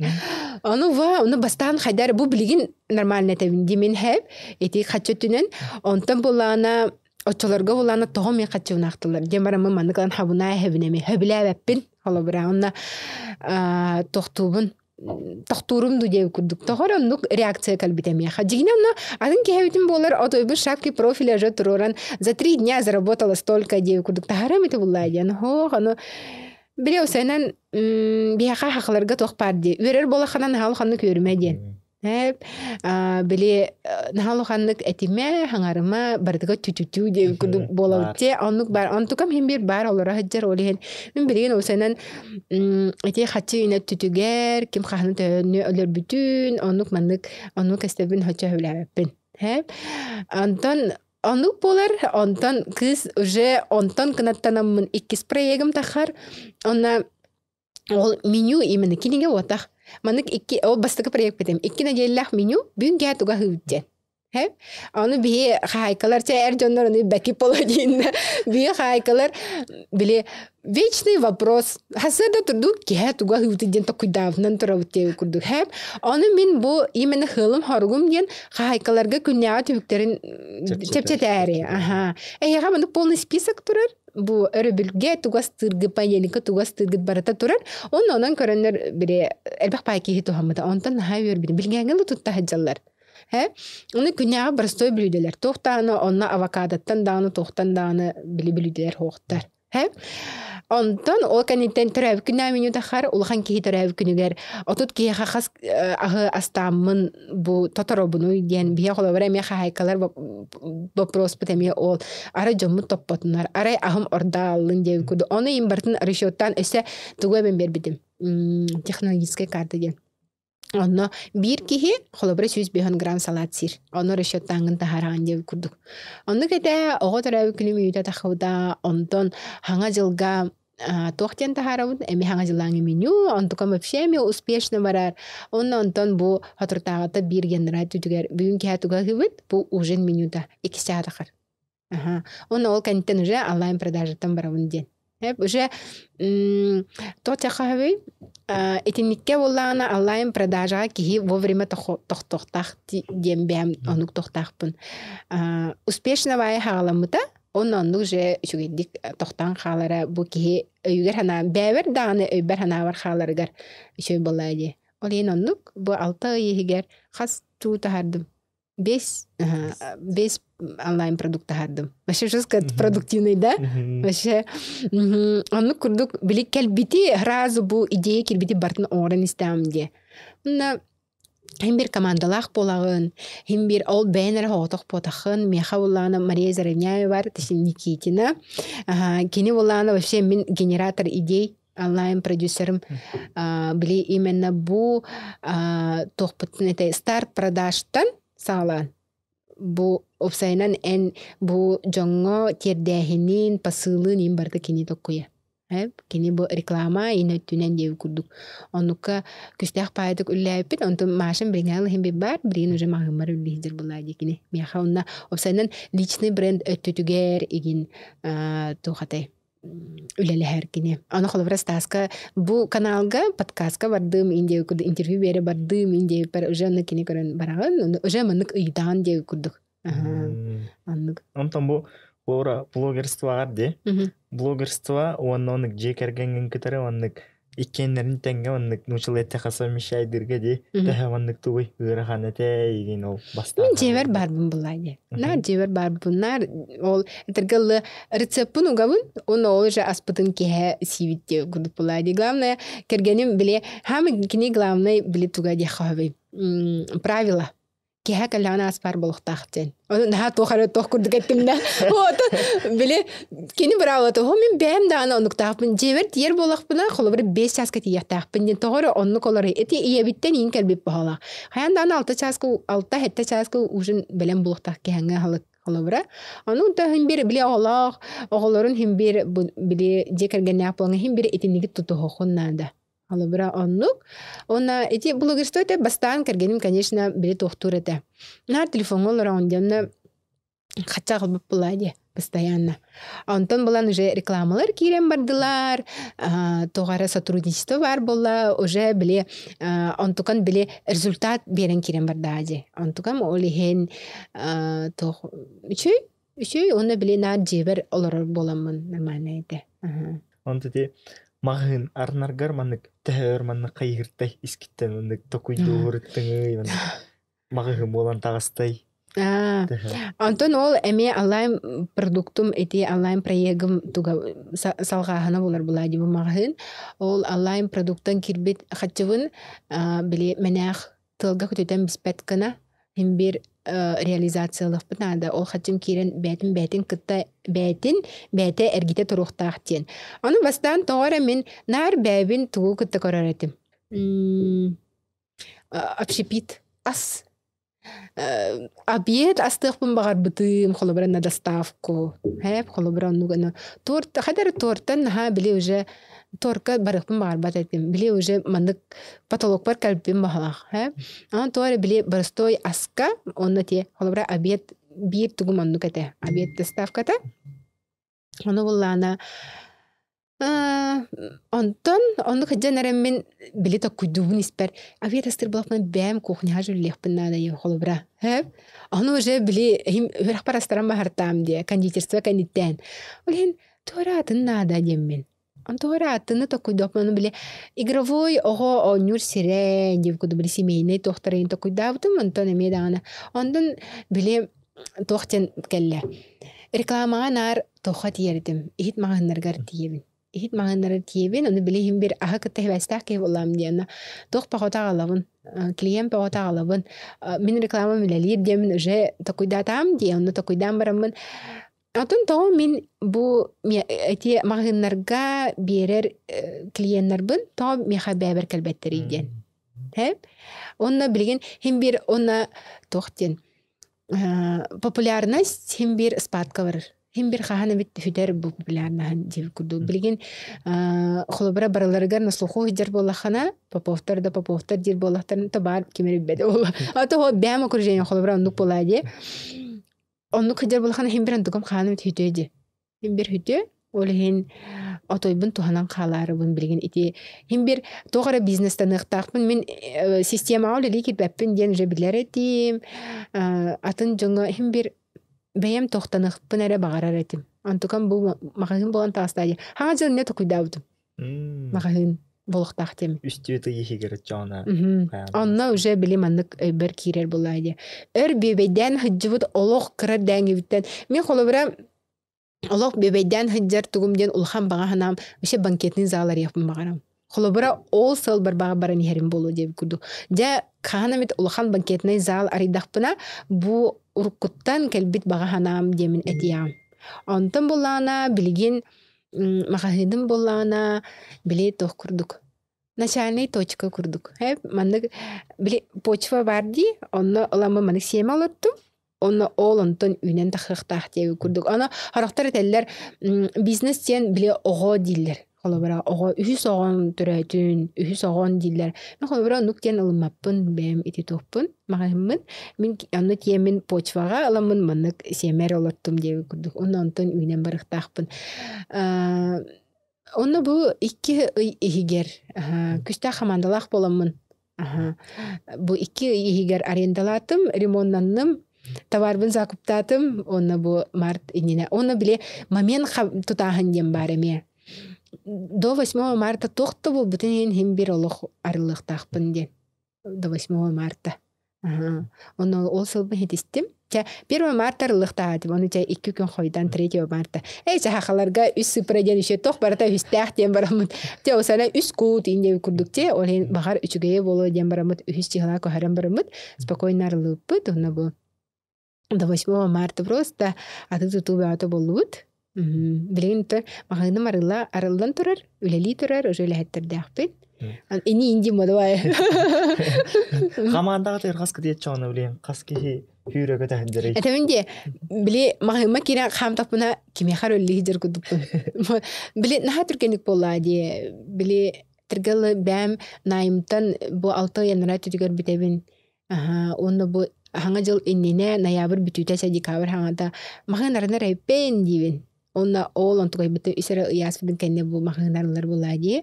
Ону ва, ону бастаан хайдар бу билигин нормально этэбин димин хэп, ити хаччы түнэн, онтон булаана оччолорго булаана тоҕо мен хаччыбынаахтылар диэн бараммын маннык ылан хабынаа эһэбин эми хөбүлээбэппин холобура онно тохтуубун тохтуурум ду диэбит курдук тоҕо эрэ оннук реакция кэлбитэ миэхэ дьиҥинэ онно атын киһи эбитим буолар отойбут шапки профиля уже туруоран за 3 дня заработала столько диэбит курдук таһарам ити буллаа диэн хоох ону били осенен биһиэхэ хахаларга туох баар дии үөрэр буолаххына наһаа улаханнык үөрүмэ диэн били наһаа улаханнык этимэ хаҥарыма барытыгар түтүтүү диэн курдук буолабыт те оннук баар онтукам иһин биир баар олоро сылдьар ол иһин мин билигин осенен ити хаччы үүнэ түтүгэр ким хаһаны төһөнү өлөрбүтүн оннук маннык оннук эстэбин хочо сөбүлээбэппин Онтон оннук буолар онтон кыыс уже онтон кынаттанаммын иккис проегым тахар онно ол меню именно кинигэ уотах маннык икки ол бастакы проект битим икки нэдиэллээх меню бүгүн киһи туга ыһыыбыт диэн Ону биһи хаһаайкалар чэ эр дьоннор ону бэки полодинна биһи хаһаайкалар били вечный вопрос хасыарда турдук киһи туга ыһыыбыт диэн токуйдаабытынан турабыт диэбит курдук хэп ону мин бу именно хыылым хоругум диэн хаһаайкаларга күннээҕи түбүктэрин чэпчэтээри аха эһиэхэ маннык полный список турар бу өрөбүлгэ тугас тыыргыт понедельникка тугас тыыргыт барыта турар онно онон көрөннөр бири элбэх паай киһи туһаммыта онтон наһаа үөрбүтүм билгээҥҥэ да тутта сылдьаллар Э Ону күннээҕи простой бүлүүдэлэр туох даҕаны онно авокадоттан даҕаны туохтан даҕаны били бүлүүдэлэр суохтар. Э? Онтон ол кэнниттэн төрөөбүт күннээх меню тахар улахан киһи төрөөбүт күнүгэр 30 киһиэхэ хас аһы астааммын бу тоторобунуй диэн биһи холобура эмиэ хаһаайкалар вопроспут эмиэ ол арай дьоммут топпотунар арай аһым ордааллын диэбит курдук ону им барытын расчеттаан өссө тугу эбэн биэрбитим технологическай карта диэн. Онно биир киһи холобура 150 грамм салат сиир. Ону расчеттааҥҥын таһаараҕын диэбит курдук. Оннук этэ оҕо төрөөбүт күнүм үүтэ тахыбыта. Онтон хаҥа дьылга туох диэн таһаарабыт эми хаҥа дьылааҥы меню онтукам вообще эми успешно барар. Онно онтон бу соторутааҕыта биир генерал түтүгэр бүгүн киһи туга ыһыбыт бу ужин менюта икки чаа тахар. Аха. Уонна ол кэнниттэн уже онлайн продажаттан барабын диэн. Уже туох итинниккэ буоллаҕына онлайн продажаҕа киһи вовремя тохтуохтаах диэн бэйэм оннук тохтоохпун. Успешно баайы хаҕаламмыта, онно оннук уже үчүгэйдик тохтоон хаалара бу киһи өйүгэр санаа бэйэбэр даҕаны өйбөр санаабар хааларыгар үчүгэй буоллаҕа дии. Ол иһин оннук бу 6 ый иһигэр хас туу таһардым. Весь онлайн продукт таһардым. Вообще жестко продуктивный, да? Вообще оннук курдук били кэлбити сразу бу идея кирбити бартын оҥорон истэҕим диэ. Онно хим бир командалаах буолаҕын, хим бир ол бэйэн эрэ соҕотох буотаххын, миэхэ буллаҕына Мария Заровняева бар, Никитина. Кини буллаҕына вообще мин генератор идей онлайн продюсерым били именно бу туохпуттан этэй старт продажтан саҕалаан бу уопсайынан эн бу дьоҥҥо тиэрдээһинин посылын иин барыта кини токкуйа кини бу реклама иин өттүнэн диэбит курдук оннукка күстээх паайдык үллээбиппит онтон Машам билиҥҥэ иһин баар билигин уже маҕаһыыммар үллиһдир булаа дии кини миэхэ онно уопсайынан личный бренд өттүтүгэр игин туохатай үлэлэһэр кини. Аны холобура Стаска бу каналга подкастка бардым индия курдук интервью бере бардым индия бар уже аны кини көрөн бараҕын уже маннык ыйдаан диэ курдук. Аннык. Онтон бу ора блогерствоҕар де блогерство уонна оннук дьиэ кэргэҥҥин кытары оннук иккиэннэрин тэҥҥэ оннук нууччалыы эттэххэ совмещайдыырга дии төһө оннук тугуй ыарахан этэ игин ол бастаан Мин дьиэбэр баарбын булаа дии. Наар дьиэбэр баарбын наар ол этэргэ ылы рецеппин угабын уонна ол уже аспытын киһэ сиибит диэ курдук булаа дии. Главное кэргэним били хаамы кини главный били туга диэххэ сөбүй правила киһэ кэллэҕинэ аспар буолуохтаах диэн. Ону наһаа туох эрэ туох курдук эттим да. Вот били кини быраабылата хо мин бэйэм даҕаны оннуктаахпын дьиэбэр тиийэр буоллахпына холобур 5 чааска тиийиэхтээхпин диэн тоҕо эрэ оннук олорой ити ийэбиттэн иин кэлбит баһалаах. Хайаан даҕаны 6 чааска 6-7 чааска ужин бэлэм буолуохтаах киһэҥҥэ аһылык холобура. Ону онтон иһин бир били оҕолоох оҕолорун иһин бир били дьиэ кэргэннээх буолан иһин бир итинниги тутуһуоххун наада. Холобура оннук. Уонна ити блогерство этэ бастаан кэргэним, конечно, били туохтуур этэ. Наар телефоҥҥа олороҕун дии, онно хачча аҕалбыт буоллаа дии постоянно. Онтон булан уже рекламалар киирэн бардылар, туох эрэ сотрудничество баар буолла, уже били онтукан били результат биэрэн киирэн бардаа дии. Онтукам ол иһин туох үчүгэй, үчүгэй уонна били наар дьиэбэр олорор буоламмын нормально этэ. Онто ити маҕаһыын арынаргар маннык төһөөр маннык хайыһыртай искиттэн маннык токуйдууруттыҥый маннык маҕаһыын буолан таҕыстай Онтон ол эмиэ онлайн продуктум ити онлайн проегым туга салҕааһына буолар булаа дии бу маҕаһыын. Ол онлайн продуктан киирбит хаччыбын били мэнээх тыалга көтүтэн биспэт гына син биир реализациялыахпыт наада. Ол хачым киирэн бэйэтин бэйэтин кытта бэйэтин бэйэтэ эргитэ туруохтаах диэн. Ону бастаан тоҕо эрэ мин наар бэйэбин тугу кытта көрөр этим. Общепит ас обед астыахпын баҕарбытым холобура на доставку хэп холобура оннук торт хадары тортан наһаа били уже торка барыахпын баҕарбат этим били уже маннык потолокпар кэлбиппин баҕалаах онон туох эрэ били боростуой аска онно ти холобура обед биир тугум оннук этэ обед доставката ону буллаана онтон оннук сылдьан эрэммин били токкуйдуубун испэр обед астыыр буоллахпына бэйэм кухняҕа дьүүллүөхпүн наада диэн холобура һээп ону уже били иһим үөрэхпэр астаран баһартаам диэ кондитерство кэнниттэн ол иһин туора атын наада диэммин онтугар аттыны токкуйдуохпун били игровой оҕо оонньуур сирэ диэбит курдук били семейнэй туохтарын токкуйдаабытым онтон эмиэ даҕаны онтон били туох диэн кэллэ рекламаҕа наар туохха тиийэр этим иһит маҕаһыыннарыгар тиийэбин. Иһит маҕаһыыннары тиийэбин, ону били иһин бир аһы кытта хибээстээх киһи буоллаҕым диэн, туох похото аҕалабын, клиент похото аҕалабын, мин рекламам үлэлиир диэммин уже токуйдаатаҕым дии, онно токуйдаан бараммын Атын тоҕо мин бу эти маҕаһыыннарга биэрэр клиеннарбын тоҕо миэхэ бэйэбэр кэлбэттэрий диэн. Һэ? Онно билигин хим бир онно туох диэн популярность хим бир спадка барар. Хим бир хаһан эбит хүтэр бу популярнаһын диэбит курдук. Билигин холобура барыларыгар на слуху сылдьар буоллаххына, Поповтар да Поповтар диир буоллахтарына то баар ким эрэ билбэтэ буолла. А то бэйэм окружение холобура оннук буолаа дии. Оннук сылдьар буоллаххына иһин бир онтукам хааным үтүө дии. Иһин бир үтүө, ол иһин отойбун туһанан хаалаарыбын билигин ити иһин бир туох эрэ бизнестаныахтаахпын мин системаҕа үлэлии киирбэппин диэн уже билэр этим. Атын дьоҥҥо иһин бир бэйэм тохтаныахпын эрэ баҕарар этим. Онтукам бу маҕаһыын буолан таҕыста дии. Хаҥа дьыл иннэ токуйдаабытым. Маҕаһыын буолуохтаах диэм. Үстүү ый иһигэр дьоно. Онно уже били маннык өйбөр киирэр буолаа дии. Өр бүөбэйдээн сылдьыбыт олох кыра дээҥибиттэн мин холобура олох бүөбэйдээн сылдьар тугум диэн улахан баҕа санаам вообще банкетный зал арыйыахпын баҕарам. Холобура ол сыл барбаҕа баран иһэрим буолуо диэбит курдук. Дьэ хаһан эмит улахан банкетный зал арыйдахпына бу уруккуттан кэлбит баҕа санаам диэмин этиэҕим. Онтон буллаҕына билигин маҕаһыыным буоллаҕына, били туох курдук начальнай точка курдук. Маннык били почва баар дии, онно ыламмын маннык сиэмэ олордум. Онно ол онтон үүнэн тахсыахтаах диэбит курдук. Аны сорохтор этэллэр бизнес диэн били оҕо дииллэр. Холобура оҕо үһүс оҕон төрөөтүн, үһүс оҕон дииллэр. Мин холобура оннук диэн ылыммаппын, бэйэм ити туохпун, маҕаһыыммын. Мин онно тиэммин почваҕа ыламмын маннык сиэмэ эрэ олортум диэбит курдук. Онно онтон үүнэн барыахтаахпын. Онно бу 2 ый иһигэр күстээх хамаандалаах буоламмын бу 2 ый иһигэр арендалаатым, ремоннанным, товарбын закуптаатым, уонна бу март иннинэ. Уонна били момент тутааһын диэн баар эмиэ. До 8 марта туох да буолбутун иһин иһин бир олох арыллыахтаахпын диэн. До 8 марта. Онно ол сылбын хитистим. Чэ, 1 марта арыллыахтаах этим. Ону чэ 2 күн хойутан 3 марта. Эй, сахаларга үс сыпыра диэн үчүгэй туох барыта үстээх диэн бараммыт. Чэ, осана үс куут иин диэн курдук чэ, ол иһин баҕар үчүгэйэ буолуо диэн бараммыт үһүс чыһылаа көһөрөн бараммыт спокойно арыллыбыппыт. Онно бу до 8 марта просто аты тутуу бөҕөтө буоллубут. Билигин маҕаһыыным арылла арыллан турар, үлэлии турар, уже үлэһиттэрдээхпин. Ини инди модуай. Хамаандаҕа тыгар хас кытыйат чоҕуна билигин хас киһи хүүрэ көтөһүндэрий? Этэмин дии, били маҕаһыымма киирэн хаамтахпына кимиэхэ эрэ үллии сылдьар курдукпун. Били наһаа түргэнник буоллаа дии. Били тиргэл бэйэм найымтан бу 6 январь түтүгэр бүтэбин. Аһаа, уонна бу хаҥа дьыл иннинэ ноябрь бүтүүтэ чэ декабрь хаҥата маҕаһыын арынар эбиппин диибин. Уонна ол онтукайбытын үс эрэ ыйааспытын кэннэ бу маҕаһыын арыллар буолаа дии.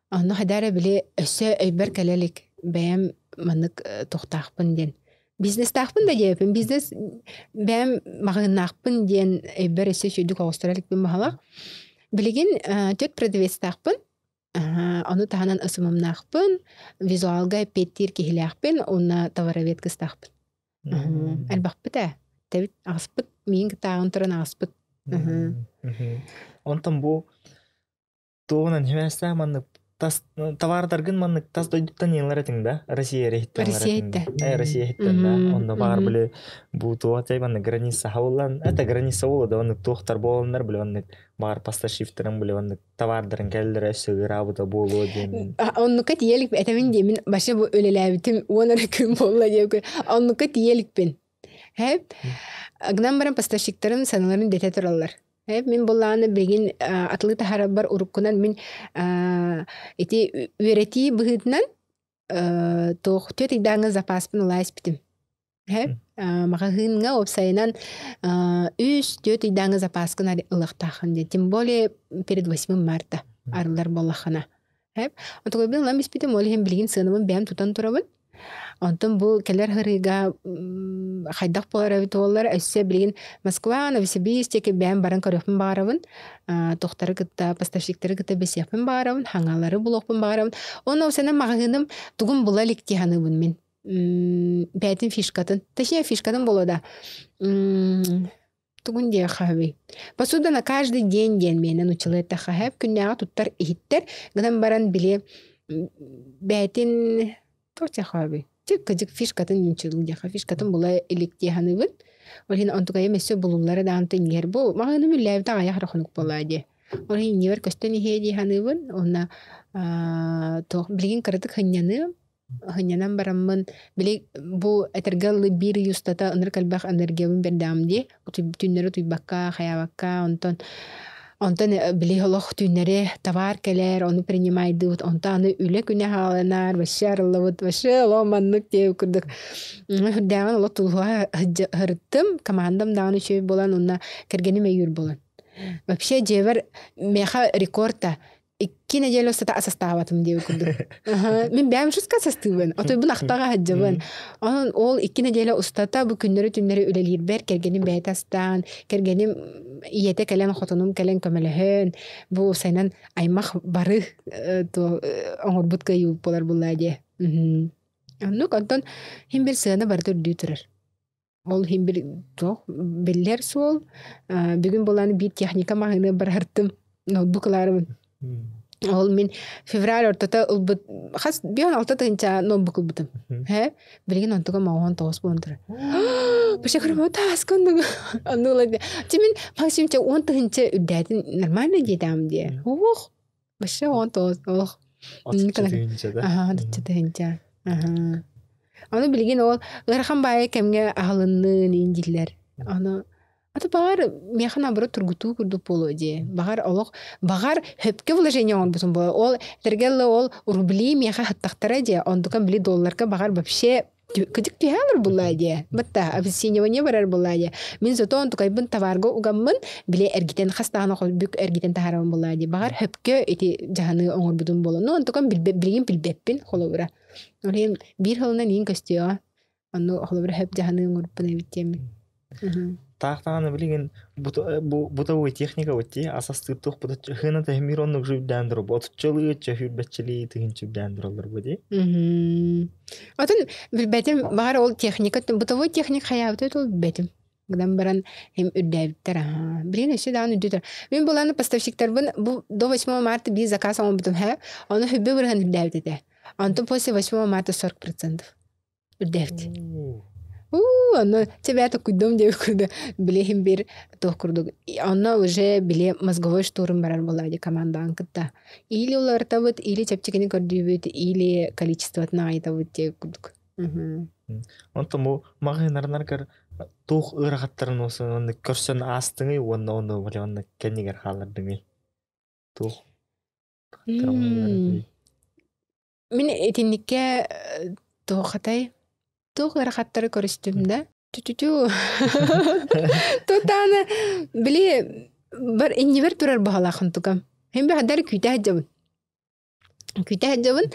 Онно хайдах эрэ били өссө өйбөр кэлэ илик бэйэм маннык туохтаахпын диэн. Бизнестаахпын да диэбиппин. Бизнес бэйэм маҕаһыыннаахпын диэн өйбөр өссө үчүгэйдик оҕустара иликпин баһылах. Билигин түөрт продавецтаахпын. Ону таһынан ысымымнаахпын, визуалга эппиэттиир киһилээхпин уонна товаровед кыстаахпын. Элбэхпит ээ. Тэбит аҕыспыт, миин кытааҕын туран аҕыспыт. Онтон бу туоҕунан химээстээх маннык тас товардаргын маннык тас дойдуттан иҥлэр этиҥ да Россия иһиттэн Россия иһиттэн. Россия иһиттэн да онно баар били бу туох маннык граница хабыллан это граница буолла да оннук туохтар буоланнар били оннук баар поставщиктарын били оннук товардарын кэллэрэ өссө ыараабыта буолуо диэн. Оннукка тиийэ иликпин этэбин диэмин вообще бу үлэлээбитим 10 эрэ күн буолла диэбиккин оннукка тиийэ иликпин. Хэп гынан баран поставщиктарым саналарын дэтэ тураллар. Хэп мин буллааны билигин атылыы таһаарарбар уруккунан мин ити үөрэтии быһыытынан туох түөрт ыйдааҥы запаспын ылаа испитим. Маҕаһыыҥҥа уопсайынан 3-4 ыйдааҥы запаскын ылыахтааххын диэн. Тем более перед 8 марта арыллар буоллаххына. Отугайбын ылан испитим, ол иһин билигин сыанабын бэйэм тутан турабын. Онтон бу кэлэр ырыыга хайдах буолар эбит буоллар, өссө билигин Москва, Новосибирск диэки бэйэм баран көрүөхпүн баҕарабын. Тохтары кытта, поставщиктары кытта билсиэхпин баҕарабын, хаҥалары булуохпун баҕарабын. Онно уопсайынан маҕаһыыным тугун була илик дии саныыбын мин. Бэйэтин фишкатын, точнее фишкатын буолуо да. Тугун диэххэ Посуда на каждый день диэн миэнэ нуччалыы эттэххэ күннээҕи туттар иһиттэр гынан баран били бээтин туох диэххэ кыдьык фишкатын нуччалыы диэххэ фишкатын була илик дии саныыбын. Ол иһин онтукайым өссө булуллара даҕаны иҥиэр бу маҕаһыыным үллээбитэ аҕыйах эрэ хонук буоллаа дии. Ол иһин иннибэр көстөн иһиэ дии саныыбын уонна туох билигин кыратык сынньаныам Сынньанан бараммын, били бу этэргэ дылы биир ый устата ынырык элбэх энергиябын биэрдэҕим дии. Түүннэри утуйбакка, хайаабакка, онтон онтон били олох түүннэри табаар кэлэр, ону принимайдыыбыт, онтон аны үлэ күнэ хааланар, вообще арыллыбыт, вообще олох маннык диэбит курдук. Үрдээҕин олох тулуһа сырыттым, командам даҕаны үчүгэй буолан уонна кэргэним өйүүр буолан. Вообще дьиэбэр миэхэ рекорд икки неделя устата асастаабатым диэбит курдук. Мин бэйэм шутка асастыыбын. Отойбун ахтаҕа сылдьабын. Онон ол икки неделя устата бу күннэри-түннэри үлэлиирбэр кэргэним бэйэтэ астаан, кэргэним ийэтэ кэлэн, хотунум кэлэн көмөлөһөн, бу сайынан аймах бары оҥорбут кыайыы буолар буоллаа диэ. Оннук онтон иһин бир сыана барыта үрдүү турар. Ол иһин бир туох биллэр суол. Бүгүн булан биир техника маһыны барартым. Ноутбук ылаарыбын. Ол мин февраль ортото ылбыт хас 5-6 тыһыынча ноутбук ылбытым. Һэ билигин онтуга моҕоон тоҕус буолан турар. Вообще көрөмө тааскын онну ыла Ти мин максимум 10 тыһыынча үрдээтин нормально диэтээм диэ. Ух вообще 19 ох. Отучча тыһыынча да. Аха, отучча тыһыынча. Аха. Аны билигин ол ыарахан баайы кэмҥэ аһылыннын иин дииллэр. Аны аты баҕар миэхэ наоборот тургутуу курдук буолуо дии. Баҕар олох баҕар хөпкө вложение оҥорбутум буолуо. Ол этэргэ ол рубли миэхэ хаттахтара дии. Онтукан били долларга баҕар вообще кыдьык түһэалар буллаа дии. Батта обесценивание барар буллаа дии. Мин зато онтукайбын товарга угаммын били эргитэн хас даҕаны бүк эргитэн таһаарабын буллаа дии. Баҕар хөпкө ити дьаһаныы оҥорбутум буолуо. Ну онтукан билигин билбэппин холобура. Ол иһин биир сылынан иин көстүөҕэ. Онно холобура хөп дьаһаныы оҥорбуппун эбит диэммин. Таах даҕаны билигин бытовой техника вот дии асастыыр туох хына тэһимир оннук жүүрдээн турар отуччалыы чөһүүрбэччэлии тыһыынча үрдээн тураллар бу дии. Отун билбэтим баҕар ол техника бытовой техник хайаабыта ол билбэтим. Гынан баран им үрдээбиттэр аhaa. Билигин өссө даҕаны үрдүү Мин буланы поставщиктарбын бу до 8 марта биир заказ оҥорбутум һэ. Ону хүббэ бырыһан үрдээбит этэ. Онтон после 8 марта 40% үрдээбит. Уу, ону тебя токуйдум диэбит курдук билиһин бир туох курдук онно уже били мозговой штурм барар буолла ди командаан кытта. Или уларытабыт, или чэпчэкини көрдүүбүт, или количествотын аҕыйатабыт диэбит курдук. Онтон бу маҕаһыыннарынаргар туох ыарахаттарын онно көрсөн аастыҥый уонна ону онно кэннигэр хааллардыҥый? Туох Мин итинниккэ туохатай туох ыарахаттары көрүстүм да Тү-тү-тү. Тутаана били бар иннибэр турар баһалаахын тукам. Хин бэхдар күүтэ сылдьабын. Күүтэ сылдьабын.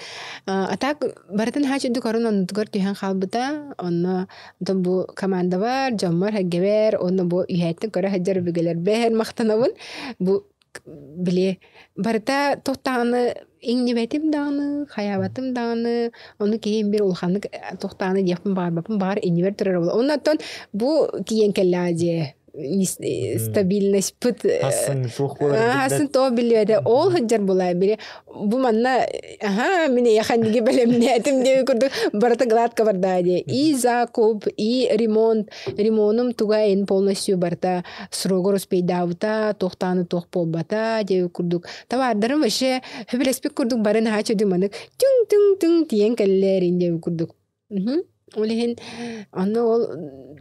А так барытын хаачы үрдүк орун оннутугар түһэн хаалбыта. Онно онтон бу командабар, дьоммор, сэргэбэр, уонна бу үһээттэн көрө сылдьар өбүгэлэрбэр махтанабын. Бу били барыта туох даҕаны иҥнибэтим даҕаны, хайаабатым даҕаны, ону киһим бир улаханнык туох даҕаны диэхпин баҕарбаппын, баҕар иннибэр турар буолла. Онно оттон бу тиийэн кэллэҕэ дьиэ стабильностьпыт Хасын туох буоларын хасын туох биллибэтэ ол сылдьар буолаа били бу манна аха мин эйиэхэ инниги бэлэмнээтим диэби курдук барыта гладко бардаа дии и закуп и ремонт ремонум туга эн полностью барыта срогор успейдаабыта туохтааны туох буолбата диэби курдук табаардарым вообще хөбүлэспит курдук бары наһаа чөдү манык түҥ түҥ түҥ тиийэн кэллээр диэби курдук Ол иһин онно ол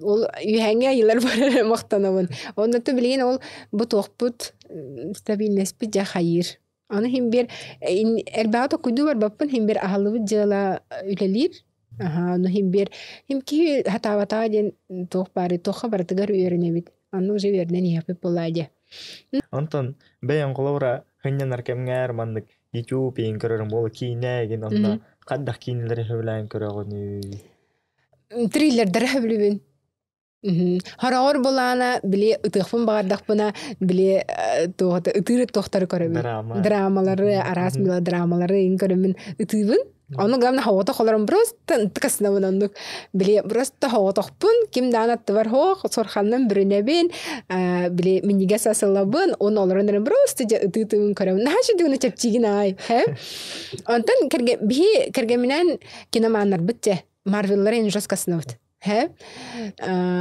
ол үөһээҥҥи айыылар барар махтанабын. Оннуттан билигин ол бу туохпут стабильностьпит дьэ хайыыр. Аны иһин биир элбэҕи токуйдуу барбаппын, иһин биир аһыллыбыт дьыала үлэлиир. Аһаа, ону иһин биир иһин киһи сатаабатаҕа диэн туох баарый, туохха барытыгар үөрэнэбит. Онно уже үөрэнэн иһиэхпит буоллаа дии. Онтон бэйэҥ холобура сынньанар кэмҥэр маннык YouTube иһин көрөрүҥ буолла киинэ игин онно хайдах киинэлэри сөбүлээн көрөҕүнүй? Триллердэри сөбүлүүбүн. Хороҕор булаана били ытыахпын баҕардахпына били туохата ытыыр туохтары көрөбүн. Драма. Драмалары, араас мелодрамалары иһин көрөммүн ытыыбын. Ону главное хоҕото холорон просто ынтыкасынабын оннук. Били просто хоҕотохпун, ким даан аттыбар хоох, сорханнан бүрүнэбин, били минньигэс асылабын, он олорон эрэн просто дьэ ытыы-тыыбын көрөбүн. Наһаа үчүгэй чэпчиигин аай. Онтон биһи кэргэминэн киноманнарбыт дьэ, Марвеллары жесткасынабыт. Һэ?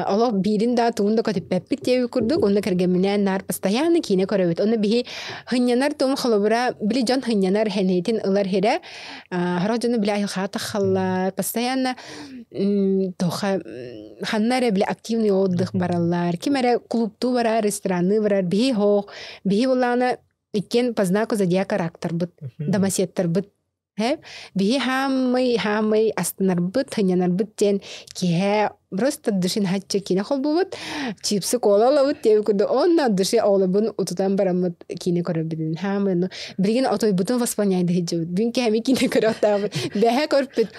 Олох биирин да тугун да көтүппэппит диэбит курдук, онно кэргэмминээн наар постоянно киинэ көрөбүт. Онно биһи хынньанар туом холобура, били дьон хынньанар хэнэйтин ылар хирэ, хоро дьону били айылҕаҕа таххаллар, постоянно тоха ханна эрэ били активный отдых бараллар, ким эрэ клубтуу барар, ресторанныы барар, биһи хоох, биһи булаана иккиэн по знаку зодиака рактарбыт, домоседтарбыт. Биһи хаамый хаамый астынарбыт, сынньанарбыт диэн киэһэ просто душин хаччы киинэ холбуубут, чипсы кола ылабыт диэбит курдук уонна души оҕолорбун утутан бараммыт киинэ көрөрбүтүн хаамый ону билигин отойбутун восполняйда сылдьабыт. Бүгүн киэһэми киинэ көрүөхтээхпит. Бэһэ көрпүт.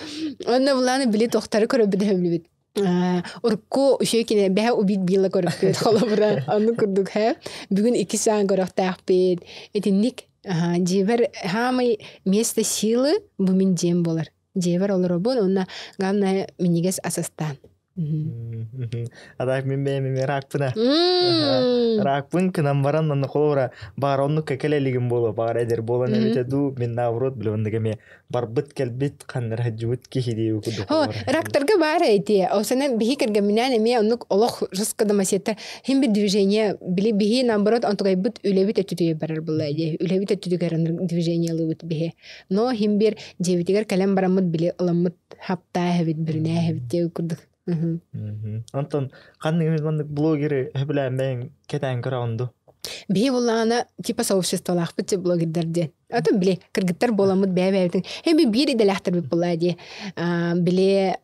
Онно булааны били тохтары көрөрбүт өһөбүлүбүт. Урукку үчүгэй кинэ бэһэ убит Билла көрөппүт холобура оннук курдук һэ бүгүн икки саан көрөхтөөхпүт итинник дьиэбэр хаамай место силы бу мин дьиэм буолар дьиэбэр олоробун уонна главное минньигэс ас астаан. А так мин бэйэм эмиэ ракпына. Ракпын кынан баран онно холобура баар оннукка кэлэ илигим буолуо баҕар эдэр буолан эбитэ дуу мин наоборот били оннук эмиэ барбыт кэлбит ханнара сылдьыбыт киһи дии курдук. О, рактарга баар эти. Осанан биһи кэргэмминээн эмиэ оннук олох жестко домосета хим bir движение били биһи наоборот онтугайбыт үлэбит өттүтүгэр барар буолла дии. Үлэбит өттүтүгэр движение ылыбыт биһи. Но хим бир дьиэбитигэр кэлэн бараммыт били ыламмыт хаптаа эбит бүрүнээ эбит диэ курдук. Онтон ханнык маннык блогеры сөбүлээн бэйэҥ кэтээн көрөҕүн дуу? Биһи буллаҕына типа сообществолаахпыт те блогердар диэн. Атын били кыргыттар буоламмыт бэйэ-бэйэбитин эми биир идэлээхтэрбит буоллаа дии. Били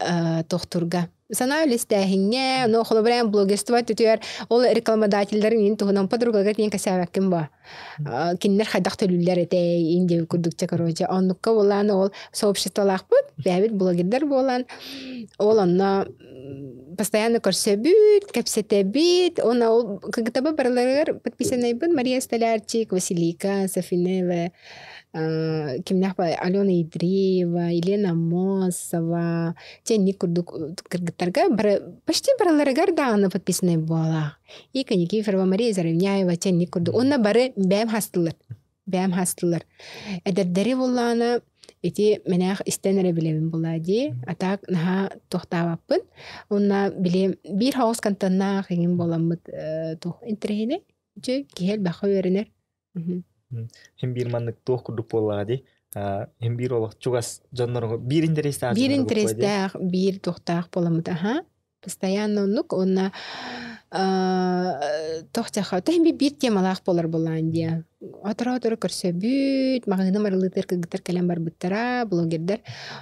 тохтурга санаа үлэстээһиҥҥэ, но холобура блогерство түтүөр ол рекламодателлэрин ин туһунан подругага тиэн кэсээбэккин бо. Кинилэр хайдах төлүүллэр этэ ин диэби курдук короче оннукка буолаан ол сообществолаахпыт бэйэбит блогердар буолан ол онно постоянно көрсөбүт, кэпсэтэбит. Уонна ол кыгытаба барыларыгар подписанайбын Мария Столярчик, Василика Софинева, кимнээх Алена Ядреева, Елена Аммосова, тенник курдук кыргыттарга бары почти барыларыгар даҕаны подписанай буолаах. Ика Никифорова, Мария Заровняева, тенник курдук. Уонна бары бэйэм хастылар. Бэйэм хастылар. Эдэрдэри буллаана ити мэнээх истэн эрэ билэбин булаа дии. А так наһаа туохтаабаппын. Уонна били биир хаос контеннаах иҥин буоламмыт туох интэриэһинэй. Үчүгэй киһи элбэххэ үөрэнэр. Хим биир маннык туох курдук буоллаҕа дии. Хим биир олох чугас дьоннорго биир интэриэстээх Биир интэриэстээх, биир туохтаах буоламмыт аха. Постоянно оннук уонна тохтяха то хим биир темалаах буолар буолаан диэ. Оторо-оторо көрсөбүт, маҕаһыыны марылыытыгар кыргыттар кэлэн барбыттара, блогердар.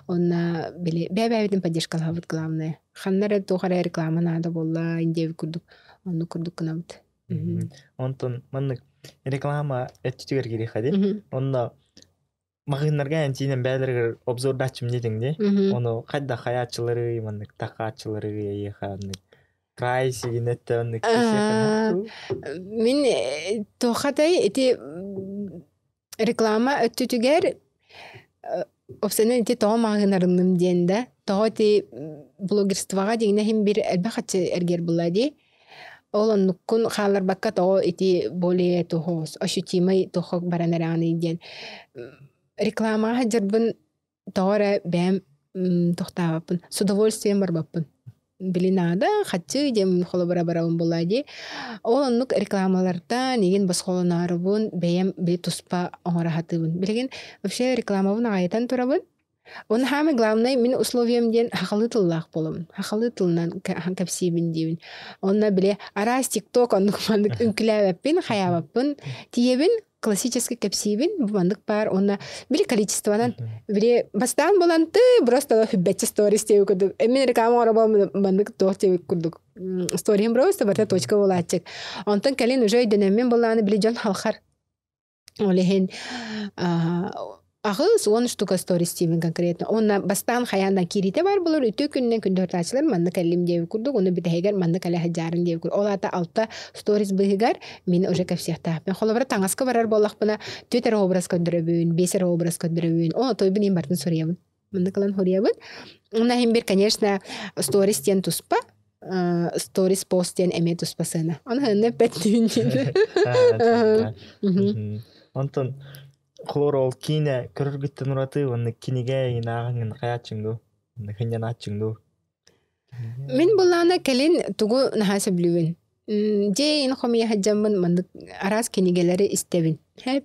Уонна били бэйэ-бэйэбитин поддержкалаһабыт главное. Ханна эрэ туох эрэ реклама наада буолла, диэбит курдук, оннук курдук гынабыт. Онтон маннык реклама өттүтүгэр кириэхэ дии. Онно маҕаһыыннарга энтиинэн бэйэлэригэр обзордааччым диэтиҥ дии. Ону хайдах хайааччылары маннык такааччылары эйиэхэ оннук прайс игин өттө оннук Мин туохатай ити реклама өттүтүгэр Опсанан ити тоҕо маҕаһыынарынным диэн да, тоҕо ити блогерствоҕа дьиҥинэ иһин биир элбэх аччы эргиэр буолла дии. Ол оннуккун хаалларбакка тоҕо ити более туһуос ощутимый туһук баран эрэҕиний диэн рекламаҕа сылдьарбын тоҕо эрэ бэйэм тохтообоппун, с удовольствием барбаппын. Били наада, хаччы диэн холобура барабын буоллаа дии. Ол оннук рекламалартан игин босхолонаарыбын бэйэм били туспа оҥоро сатыыбын. Билигин вообще рекламабын аҕайытан турабын. Уонна саамай главное мин условиям диэн сахалыы тыллаах буолабын. Сахалыы тылынан кэпсиибин диибин. Онно били араас тикток оннук маннык үҥкүлээбэппин, хайаабаппын. Тиийэбин классический кэпсиибин бу маннык баар уонна били количествонан били бастаан булан ты просто хүббэччи сторис диэбит курдук мин реклама оҥоробон маннык туох диэбит курдук сторием просто барыта точка буолааччык онтон кэлин уже өйдөнөммүн буллааны били дьон халхар ол иһин 80 штука сторис диибин конкретно. Онна бастаан хайаандан киириитэ баар буолар үтүө күнүнэн күндү манна кэллим диэбит курдук, ону бүтэһигэр манна кэлэ сылдьаарын диэбит курдук. Ол аата алта сторис быыһыгар мин уже кэпсиэхтээхпин. Холобура таҥаска барар буоллахпына түөрт эрэ образ көрдөрөбүн, биэс эрэ образ көрдөрөбүн. Ол отойбун иин бартын суруйабын. Маннык ылан суруйабын. Уонна иһин бир, конечно, сторис диэн туспа, сторис пост диэн эмиэ туспа сыана. Ону ханна эппэттиин диэн. Онтон холор ол киинэ көрөргүттэн ураты уонна кинигэ ааҕаҥҥын хайааччыҥ дуу? Хынньанааччыҥ дуу? Мин былаана кэлин тугу наһаа сөбүлүүбүн. Дьиэ иһин хомуйа сылдьаммын маннык араас кинигэлэри истэбин.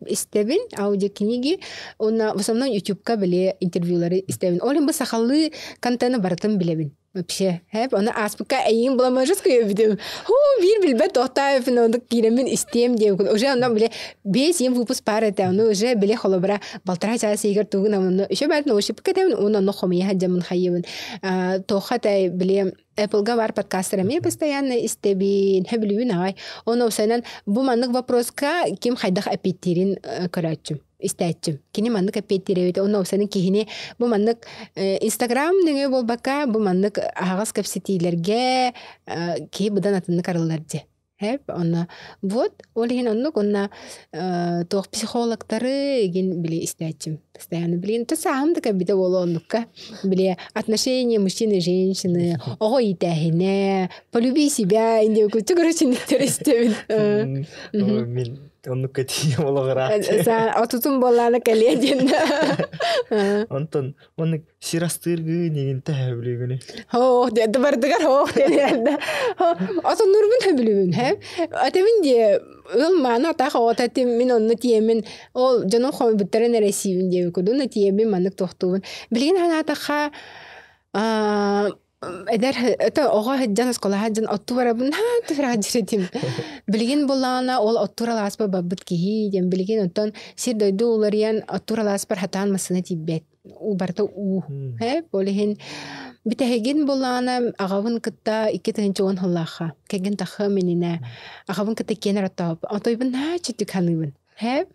Истэбин, аудиокниги уонна в основном ютубка били интервьюлары истэбин. Ол иһин бу сахалыы контены барытын билэбин. Вообще, хэп, оны ааспыкка эйиин буламажыс көйөбүтүм. Ху, биир билбэт тохтаабыппын оннук киирэммин истиэм диэбиккин. Уже онно биле биэс иэн выпуск баар этэ, ону уже биле холобура балтараа чаас иһигэр тугун онно еще баарын наушникка тэбин уонна онно хомуйа сылдьаммын хайыбын. Туохха тай биле Apple-га бар подкастер эмиэ постоянно истэбин, хөбүлүүбүн аҕай. Оны усайнан бу маннык вопроска ким хайдах эпиттиирин көрөөччүм, истээччим. Кини маннык эпиттиир эбит. Онно усайнан киһини бу маннык Инстаграм нөҥүө буолбакка, бу маннык аһаҕас кэпсэтиилэргэ киһи быдан атыннык арыллар дии. Хэп, онно вот, ол иһин оннук уонна туох психологтары игин били истээччим. Постоянно билигин то сааһым да кэлбитэ буолуо оннукка. Били отношения мужчины и женщины, оҕо иитээһинэ, полюби себя инде кучу короче истэбин. Мин оннукка тиийэ олоҕураах. Отутун буоллаана кэлиэ диэн. Онтон Оннук сир астыыргыы нигин төһөбүлүүгүнүй? Хоох диэн бардыгар хоох диэн Отоннурбун хөбүлүүбүн һэ. Атебин диэ ыл мааны атаах оҕото этим мин онно тиэмин ол дьонум хомуйбуттарын эрэ сиибин диэбит курдук тиэмин маннык туохтуубун. Билигин санаатахха эдэр это оҕо сылдьан оскуолаҕа сылдьан оттуу барабын наһаа түһэрэ этим. Билигин буллаҕына ол оттуур алааспар барбыт киһи диэн билигин оттон сир дойду уларыйан оттуур алааспар хатаан массыына тиийбэт. Уу барыта уу. Э, ол иһин бүтэһигин буллаҕына аҕабын кытта 2010 сыллаахха кэргэн таххым иннинэ аҕабын кытта иккиэн эрэ оттообуппут. Отойбун наһаа чөтүк саныыбын. Һэ,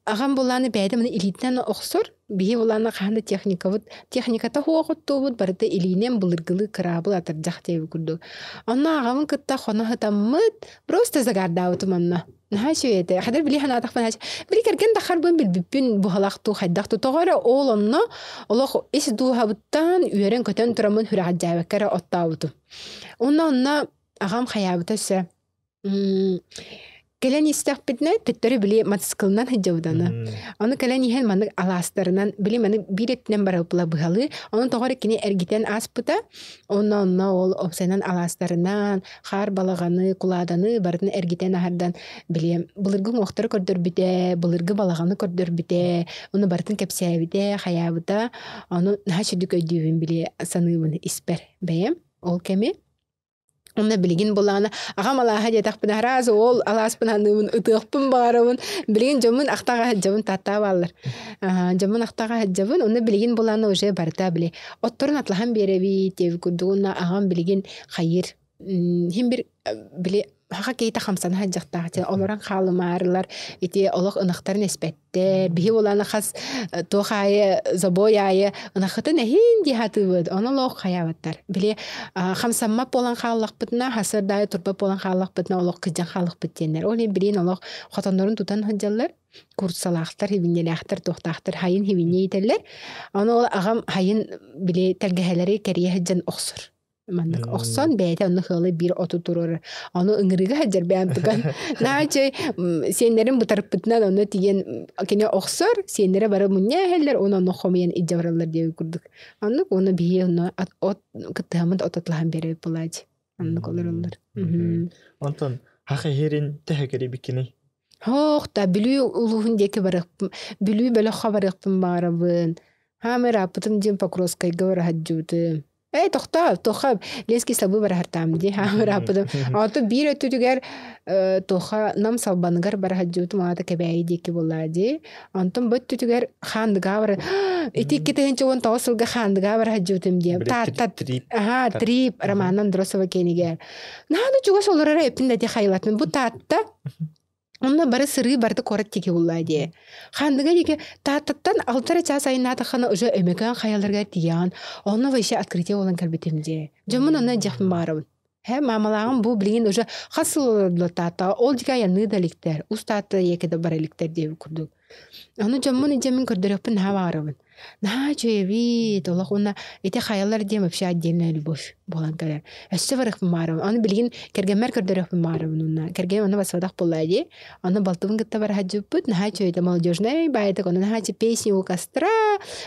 аҕам булааны бэйэтэ маны илиитинэн охсор, биһи булааны хаһан да техникабыт, техниката суох оттуубут, барыта илиинэн былыргылыы кыраабыл атырдьах диэбит курдук. Онно аҕабын кытта хоно сытаммыт, просто загардаабытым онно. Наһаа үчүгэй этэ. Хадыр били санаатахпына били кэргэн да харбын билбиппин буһалахтуу хайдах тоҕо эрэ ол онно олох ис дууһабыттан үөрэн-көтөн тураммын сүрэҕэлдьээбэккэ эрэ оттообутум. Онно онно аҕам хайаабыта өссө Кэлэн истэхпитинэ төттөрү били мотоциклынан сылдьабыт аны. Ону кэлэн иһэн маннык алаастарынан били маны биир өттүнэн барыппыла быһалыы. Ону тоҕо эрэ кини эргитэн ааспыта. Онно онно ол опсайынан алаастарынан хаар балаҕаны, кулааданы барытын эргитэн аһардан били былыргы уҥуохтары көрдөрбүтэ, былыргы балаҕаны көрдөрбүтэ, ону барытын кэпсээбитэ, хайаабыта. Ону наһаа сүрдүк өйдүүбүн били саныыбын испэр бэйэм ол кэми. Онно билигин булаана аҕам алааһа диэтэхпинэ араас ол алааспын аныыбын ытыахпын баҕарабын билигин дьоммун ахтаҕа сылдьабын тааттаабаллар дьоммун ахтаҕа сылдьабын онно билигин булаана уже барыта били отторун атлаһан биэрэбит диэбит курдук уонна аҕам билигин хайыыр хим бир били хаха киһитэ хамсана сылдьахтаах олорон хаалымаарылар ити олох ынахтарын эспэт Биһи улаана хас туох аайы забой аайы ынаххытын эһин дии сатыыбыт. Ону олох хайаабаттар. Били хамсаммат буолан хааллахпытына, хасыр даайы турбат буолан хааллахпытына олох кыдьан хааллахпыт диэннэр. Ол иһин билигин олох хотоннорун тутан сылдьаллар. Курсалаахтар, хибинньэлээхтэр, туохтаахтар хайын хибинньэ иитэллэр. Ону ол аҕам хайын били тэлгэһэлэри кэрийэ сылдьан охсор. Маннык охсон бэйэтэ онно ыалы биир оту туруорар. Ону ыҥырыыга сылдьар бэйэм туган. Наачай сиэннэрин бытарыппытынан онно тиийэн кини охсор, сиэннэрэ бары мунньа иһэллэр, уонна онно хомуйан илдьэ бараллар диэбит курдук. Оннук уонна биһи онно от кыттыһаммыт от атлаһан биэрэбит буолааччы. Оннук олороллор. Онтон хаха иһэрин төһө кэрибиккиний? Һоох да Бүлүү улууһун диэки барыахпын, Бүлүү бөлөххө барыахпын баҕарабын. Хаамай ырааппытым диэн Покровскайга бара сылдьыбытым. Ээ, тохтоо, туохха Ленский сабыы бараһартаам дии, ырааппытым. Оттон биир өттүтүгэр туохха Нам Салбаныгар бара сылдьыбытым, аата Кэбээйи диэки буоллаа дии. Онтон бу өттүтүгэр Хаандыгаа бара ити 2019 сылга Хаандыгаа бара сылдьыбытым дии. Таатта аха, Трип Роман Андросова киэнигэр. Наһаа да чугас олорор эппин да дии хайылатын. Бу Таатта Онно бары сырыы барыта куорат диэки буллаа дии. Хандыга диэки Тааттаттан 6 чаас айнаатаххына уже Өймөкөөн хайаларыгар тиийэҕин. Онно вообще открытие буолан кэлбитим дии. Дьоммун онно дьиэхпин баҕарабын. Хэ маамалааҕым бу билигин уже хас сыл олордулар ол дьигэ айанныы да иликтэр, ус таатта ийэкэ да бара иликтэр диэбит курдук. Ону дьоммун илдьэммин көрдөрүөхпүн наһаа баҕарабын. Наһаа үчүгэйбит, олох уонна ити хайалар диэн вообще отдельная любовь буолан кэлэр. Өссө барыахпын баҕарабын. Аны билигин кэргэммэр көрдөрүөхпүн баҕарабын уонна кэргэним ону баспатах буоллаа дии. Ону балтыбын кытта бара сылдьыбыппыт. Наһаа үчүгэй молодежнай баайдык, ону наһаа песни у костра,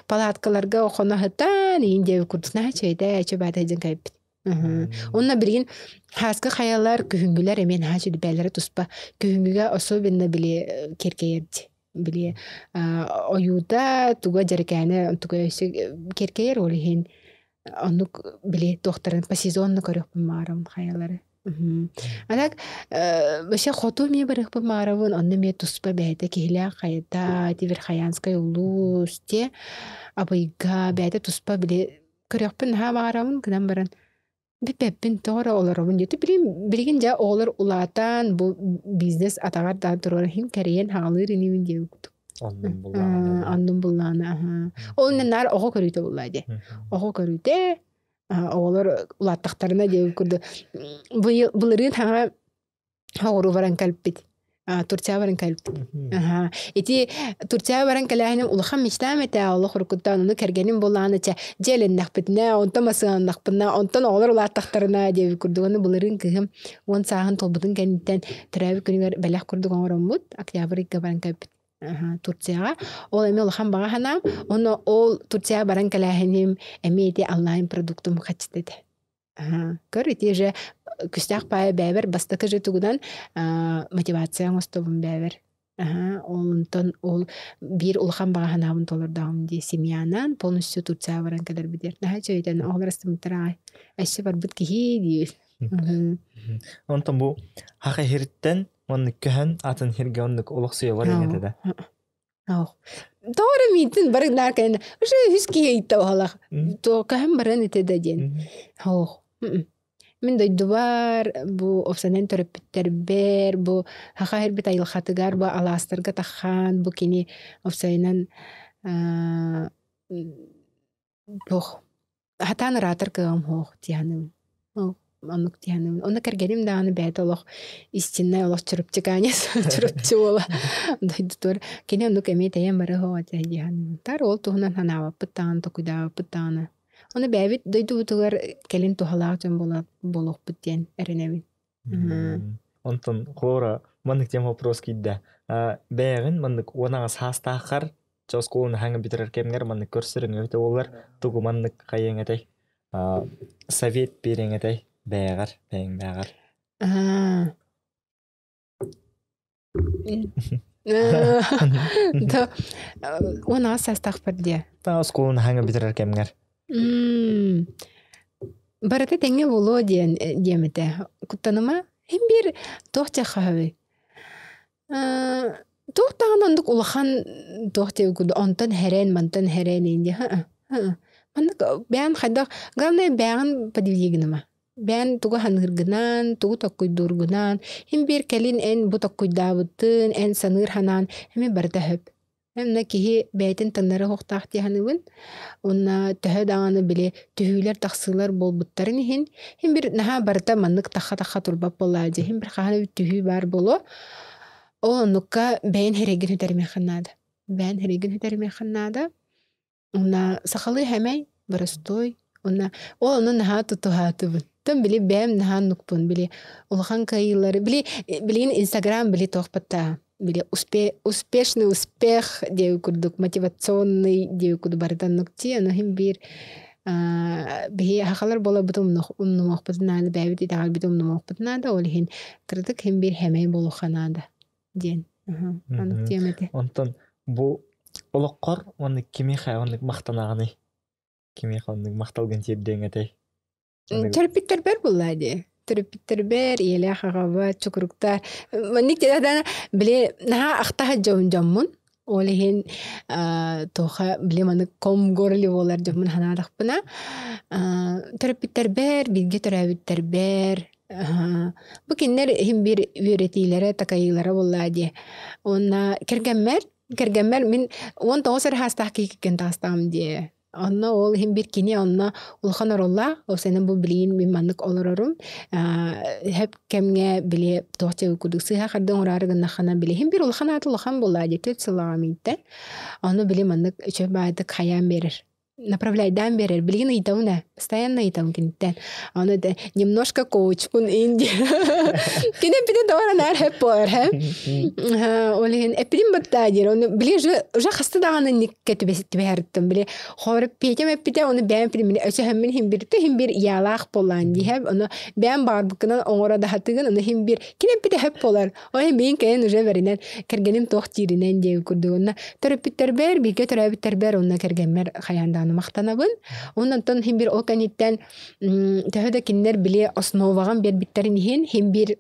палаткаларга хоно сытан, иин диэбит курдук наһаа үчүгэйдэ, үчүгэй баайдык дьэн кэлбит. Уонна билигин хааскы хайалар, күһүҥҥүлэр эмиэ наһаа үчүгэй туспа. Күһүҥҥүгэ особенно били киэркэйэр дии. Били ойуута туга дьэрэкээнэ туга өссө киэркэйэр ол иһин оннук били туохтарын по сезонно көрүөхпүн баҕарабын хайалары. А так вообще хоту эмиэ барыахпын баҕарабын, онно эмиэ туспа бэйэтэ киһилээх хайата, ити Верхоянскай улуус, те Абыйга бэйэтэ туспа били көрүөхпүн наһаа баҕарабын гынан баран бүппэппин тоҕо эрэ олоробун диэтэ билигин билигин дьэ оҕолор улаатан бу бизнес атаҕар да турар иһин кэрийэн хаалыыр инибин диэн курдук Оннун буллаҕына оннун буллаҕына ол иннинэ наар оҕо көрүүтэ буллаа дии оҕо көрүүтэ оҕолор улааттахтарына диэбит курдук былырыын хаҥа Оҕуруу баран кэлбит. Турция баран кэлбит. Ити Турция баран кэлээһиним улахан мечтам этэ олох уруккуттан ону кэргэним буоллаҕына чэ дьиэлэннэхпитинэ онтон масыаланнахпына онтон оҕолор улааттахтарына диэбит курдук ону былырыын кыыһым 10 сааһын туолбутун кэнниттэн төрөөбүт күнүгэр бэлэх курдук оҥороммут октябрь ыйга баран кэлбит Турцияҕа. Ол эмиэ улахан баҕа санаам. Онно ол Турцияҕа баран кэлээһиним эмиэ ити онлайн продуктум хаччыта этэ. Көр ити же күстээх паайа бэйэбэр бастакы же тугунан мотивация оҥостобун бэйэбэр. Онтон ол биир улахан баҕа санаабын толордоҕум дии семьянан полностью Турция баран кэлэрбитигэр наһаа үчүгэйтэн оҕолор астыммыттара аҕай. Өссө барбыт киһи диир. Онтон бу хаха иһириттэн оннук көһөн атын сиргэ оннук олохсуйа баран этэ да. Тоҕо эрэ миитин бары наар кэлэн уже үс киһи ыйытта оһолох. Туокаһым баран этэ да диэн. Ох. Мин дойдубар бу опсанан төрөппүттэрбэр бу хаха хэрбит айылхатыгар бу алаастарга таххан бу кини опсайынан туох Хатаан ыраатар кыаҕым суох дии Оннук дии саныыбын. Онно кэргэним даҕаны бэйэтэ олох истиннай олох чурапчыкаанец чурапчы уола дойдутугар кини оннук эмиэ тэйэн бары суох этэ дии саныыбын. Таар ол туһунан санаабаппыт даҕаны, толкуйдаабаппыт даҕаны. Ону бэйэбит дойдубутугар кэлин туһалаах дьон буолуохпут диэн эрэнэбин. Онтон холобура маннык тема вопрос киирдэ. Бэйэҕин маннык уон аҕыс саастааххар чэ оскуоланы хаҥа бүтэрэр кэмҥэр маннык көрсөрүҥ эбитэ буоллар тугу маннык хайыаҥ этэй? Совет биэриэҥ этэй бэйэҕэр, бэйэҥ бэйэҕэр? Да, 18 саастаахпар диэ. Оскуоланы хаҥа бүтэрэр кэмҥэр. Барыта тэҥҥэ буолуо диэн диэм этэ. Куттаныма. Һин биир туох дьаххаһабый? Туох даҕаны оннук улахан туох диэбит курдук онтон хэрэн, мантан хэрэн иин диэ. Маннык бэйэм хайдах главное бэйэҕин подведи гыныма. Бэйэн тугу саныыргынан, тугу толкуйдуургунан, һин биир кэлин эн бу толкуйдаабытын, эн саныыр санаан эмиэ барыта сөп. Эмна киһи бэйэтин таҥнары оһохтоох дии саныыбын. Уонна төһө даҕаны били түһүүлэр-тахсыылар буолбуттарын иһин, һин бир наһаа барыта маннык тахха-тахха турбат буоллаа дии. Һин бир хаһан эбит түһүү баар буолуо. Ол оннукка бэйэн эрэйгин сүтэримиэххин наада. Бэйэн эрэйгин сүтэримиэххин наада. Уонна сахалыы хэмэй, боростуой. Уонна ол ону наһаа тутуһаатыбын. Тон били бэйэм наһаа оннукпун, били улахан кыайыылары, били билигин Инстаграм били туохпата били успешный успех диэби курдук мотивационный диэби курдук барыта оннук дии. Ону иһин биир биһи сахалар буоларбытын умнумуохпутун наада, бэйэбит итэҕэлбитин умнумуохпутун наада, ол иһин кыратык иһин биир хэмэй буолуохха наада диэн. Оннук диэм этэ. Онтон бу олоххор уонна кимиэхэ оннук махтанаҕыный? Кимиэхэ оннук махталгын тиэрдиэҥ этэй? Төрөппүттэрбэр буоллаа дии. Төрөппүттэрбэр, ийэлээх аҕабар, чукуруктар. Маннык дьэ били наһаа ахтаһа дьоммун. Ол иһин туоха били маннык ком горле буолар дьоммун санаатахпына төрөппүттэрбэр, бииргэ төрөөбүттэрбэр бу кинилэр иһин биир үөрэтиилэрэ, такайыылара буоллаа дии. Уонна кэргэммэр, кэргэммэр мин 19 эрэ саастаах киһи кэргэн таҕыстаҕым дии. Онно ол иһин бир кини онно улахан ороллаах, ол сэнэн бу билигин мин маннык олорорум. Хэп кэмҥэ били туох дьэ курдук сыыһа харды оҥороору гыннаххына билиһин бир улахан аата улахан буоллаа дии түөрт сыллаҕа мииттэн. Ону били маннык үчүгэй баайдык хайаан биэрэр направляйдаан биэрэр. Билигин ыйытабын ээ, постоянно ыйытабын киниттэн. Аны да немножко коучпун инди. Кини эппитин тоҕо наар хэп буолар һэ. Ол иһин эппитин баттаа диир. Оны били уже уже хаста даҕаны никке түбэһэриттим. Били хоору Петям эппитэ, оны бэйэм эппитим. Били өсөһөммүн иһин биртэ иһин бир яалаах буолаан диһэп. Оны бэйэм баҕарбыккынан оҥоро даһатыгын, оны иһин бир кини эппитэ хэп буолар. Ол иһин миин кэлин уже бэринэн кэргэним туох дииринэн диэбит курдук. Онно төрөппүттэрбэр, бииргэ төрөөбүттэрбэр уонна кэргэммэр хайаан даҕаны махтанабын. Онон онтон иһин бир ол кэнниттэн төһө да кинилэр били основаҕын биэрбиттэрин иһин иһин бир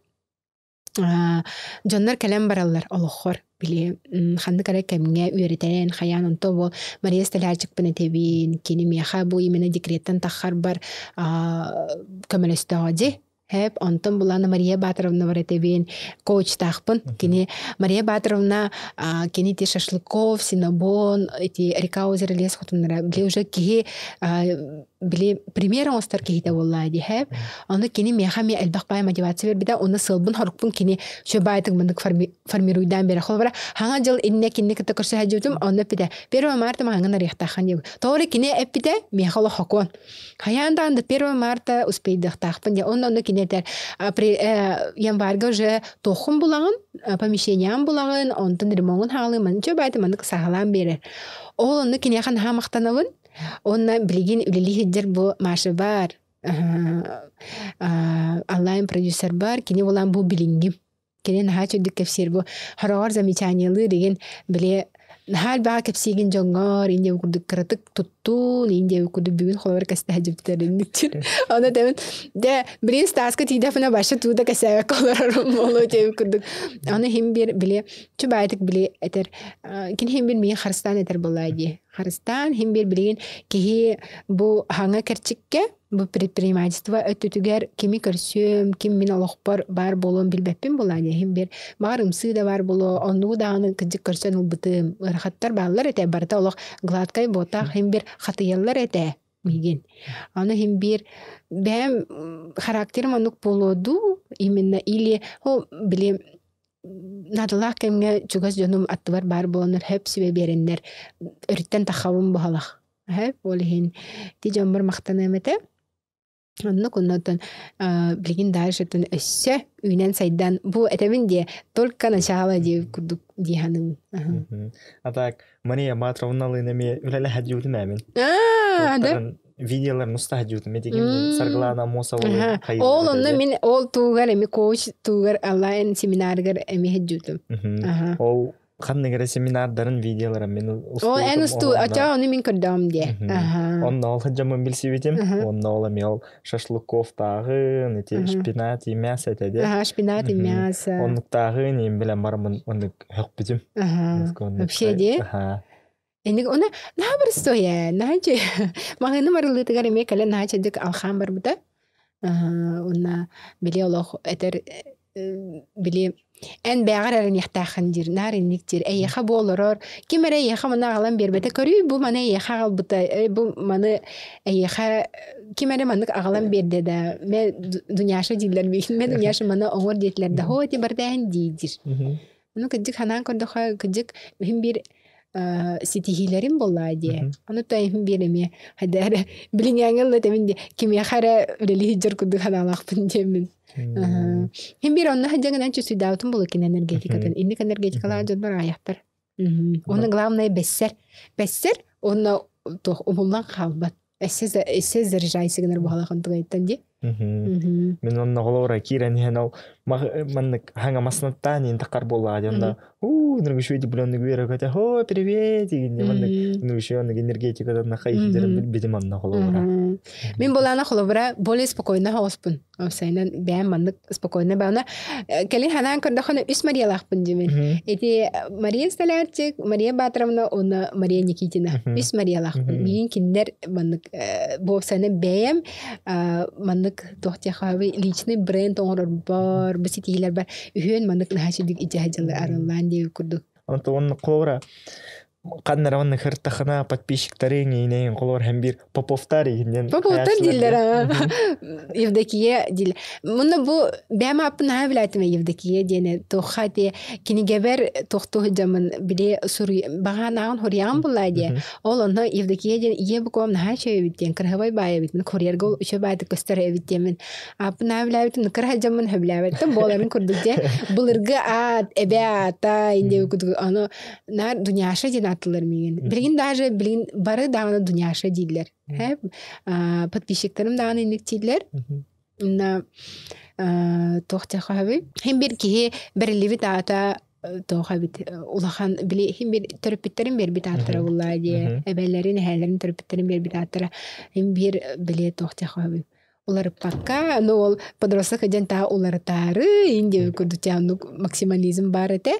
дьоннор кэлэн бараллар олоххор били ханнык эрэ кэмҥэ үөрэтэн хайаан онто буол Мария Столярчикпын этэбин кини миэхэ бу именно декреттэн таххарбар көмөлөстөҕө дии Хэп, онтон булана Мария Батыровна бар этэбин, коучтаахпын. Кини Мария Батыровна кини ити шашлыков, синабон, ити река озеро лес хотуннара били уже киһи били пример оҥостор киһитэ буоллаа дии хэп. Ону кини миэхэ эмиэ элбэх баай мотивация бербитэ, уонна сыалбын хорукпун кини сүбаайтык мындык формируйдаан бере. Холобура, хаҥа дьыл иннэ кинини кытта көрсө сылдьыбытым, онно эппитэ, 1 марта маһаҥын арыйахтааххын диэбит. Тоҕо кини эппитэ, миэхэ олох хокуон. Хайаан даҕаны до 1 марта успейдыахтаахпын диэн. Онно онно кини этэр январьга уже туоххун булаҕын, помещениеҕын булаҕын, онтон ремоҥун хаалыы манча баайта маннык саҕалаан биэрэр. Ол онно киниэхэ наһаа махтанабын. Уонна билигин үлэлии сылдьар бу Маша бар, онлайн продюсер бар, кини булан бу билиҥҥим. Кини наһаа үчүгдүк кэпсиир бу хороҕор замечаниелыыр игин били наһаа элбэҕи кэпсиигин дьоҥҥор индия курдук кыратык туттуун индия курдук бүгүн холобур кэстэһэ дьүптэринниччин ону тэбин дэ билин Стаска тиийдэхпинэ баша тууда кэсээбэккэ олорорум буолуо диэбит курдук ону иһин биир били чубаайтык били этэр кини иһин биир миигин харыстаан этэр буолаа дии харыстаан иһин биир билигин киһи бу хаҥа кэрчиккэ бу предпринимательство өттүтүгэр кими көрсүөм, ким мин олохпор баар буолуон билбэппин буолаа иһин бир баҕар ымсыы да баар буолуо, оннугу даҕаны кырдьык көрсөн ылбытым. Ыарахаттар бааллар этэ, барыта олох гладкай буотах иһин бир хатыйаллар этэ миигин. Аны иһин бир бэйэм характерым оннук буолуо дуу, именно или ол били наадалаах кэмҥэ чугас дьонум аттыбар баар буоланнар хөп сүбэ биэрэннэр өрүттэн таххабын буһалах. Эһэ, ол иһин ити дьоммор махтаныам этэ. Оннук оннуттан билигин дальше-тан өссө үүнэн-сайдан бу этэбин диэ только начало диэ курдук дии саныыбын. А так Мария Матровналыын эмиэ үлэлэһэ дьиэбитим ээмин. Аа, да? Видеоларын уста дьиэбитим. Этигин Саргылаана Амосова Ол онно мин ол туугар эми коуч туугар онлайн семинарыгар эми хеджутум. Ол ханнык эрэ семинардарын видеоларын мин Ол эн устуу очоо ону мин көрдөҕүм диэ. Онно ол сылдьаммын билсибитим. Онно ол эмиэ ол шашлыковтааҕын, ити шпинат и мясо этэ дии. Аха, шпинат и мясо. Оннуктааҕын иин билэн бараммын оннук һөхпүтүм. Вообще дии. Эник она наһаа простой ээ, наһаа маҕаһыыным арыллыытыгар эмиэ кэлэн наһаа чэдик алхаан барбыта. Уонна били олох этэр били эн бэйэҕэр эрэниэхтээххин диир, наар инник диир. Эйиэхэ бу олорор, ким эрэ эйиэхэ маны аҕалан биэрбэтэ, көрүүй бу маны эйиэхэ аҕалбыта, бу маны эйиэхэ ким эрэ маннык аҕалан биэрдэ да, мэ Дуняша дииллэр миигин, мэ Дуняша маны оҥор диэтилэр да, һоо ити бардааһын дии диир. Ону кырдьык санаан көрдөххө, кырдьык иһин биир ситиһиилэрим буоллаа диэ. Ону то иһин биир эмиэ хайда эрэ билиҥээҥи ылла этэмин диэ кимиэхэ эрэ үлэлии сылдьар курдук санаалаахпын диэммин. Иһин биир онно сылдьаҥынан чувствуйдаабытым буолуо кини энергетикатын. Инник энергетикалаах дьоннор аҕыйахтар. Уонна главное бэссэр. Бэссэр уонна туох умуллан хаалбат. Эссе заряжайся гынар буһалахан тугайттан дии. Мин онно холобура киирэн иһэн ол маннык хаҥа маснаттаан иин таххар буоллаҕа дьонно уу ныргышуйди блоннык үөрэ көтө хоо привет игинне маннык ныргышуй оннук энергетикадан хайдарын билбитим онно холобура. Мин булаана холобура более спокойно хооспун. Сайынан бэйэм маннык спокойно баана кэлин ханаан көрдөххүнэ үс Мариялаахпын дьимин. Ити Мария Столярчик, Мария Батровна уонна Мария Никитина. Үс Мариялаахпын. Миигин кинилэр маннык буопсайынан бэйэм маннык туох диэххэ личный бренд оҥорорбор, бу ситиһиилэрбэр үһүөн маннык наһаа үчүгдүк идея дьылы арыллаан диэбит курдук. Онтон оннук холобура Ханна эрэ маннык ыртахына подписчиктарыҥ иинэйин холор һэм биир Поповтар иһиннэн Поповтар хайааччылар дииллэр диэн. аа. Евдокия дииллэр. Муна бу бэйэм ааппын наһаа билээтим Евдокия диэни туохха ти кинигэбэр туохтуу сылдьаммын били суруй баҕаанааҕын хоруйаҕын буллаа диэ. Ол онно Евдокия диэн ийэ буквам наһаа үчүгэй эбит диэн кыраһабай баай эбит. Мин курьерга ол үчүгэй баайдык көстөр эбит диэммин ааппын наһаа билээбитим кыра сылдьаммын сөбүлээбэттим буоларын курдук диэ. Былыргы аат, эбэ аата инде курдук ону наар Дуняша диэн ааттыылар миигин. Билигин даже билигин бары даҕаны Дуняша дииллэр. Подписчиктарым даҕаны инник дииллэр. Инна туох диэххэ Хин бир киһи бэриллибит аата туох эбит улахан били хин бир төрөппүттэрин биэрбит ааттара буллаа диэ эбэлэрин эһээлэрин төрөппүттэрин биэрбит ааттара хин бир били туох диэххэ уларыппакка ну ол подросток дьэн таа уларытаары ин диэбит курдук оннук максимализм баар этэ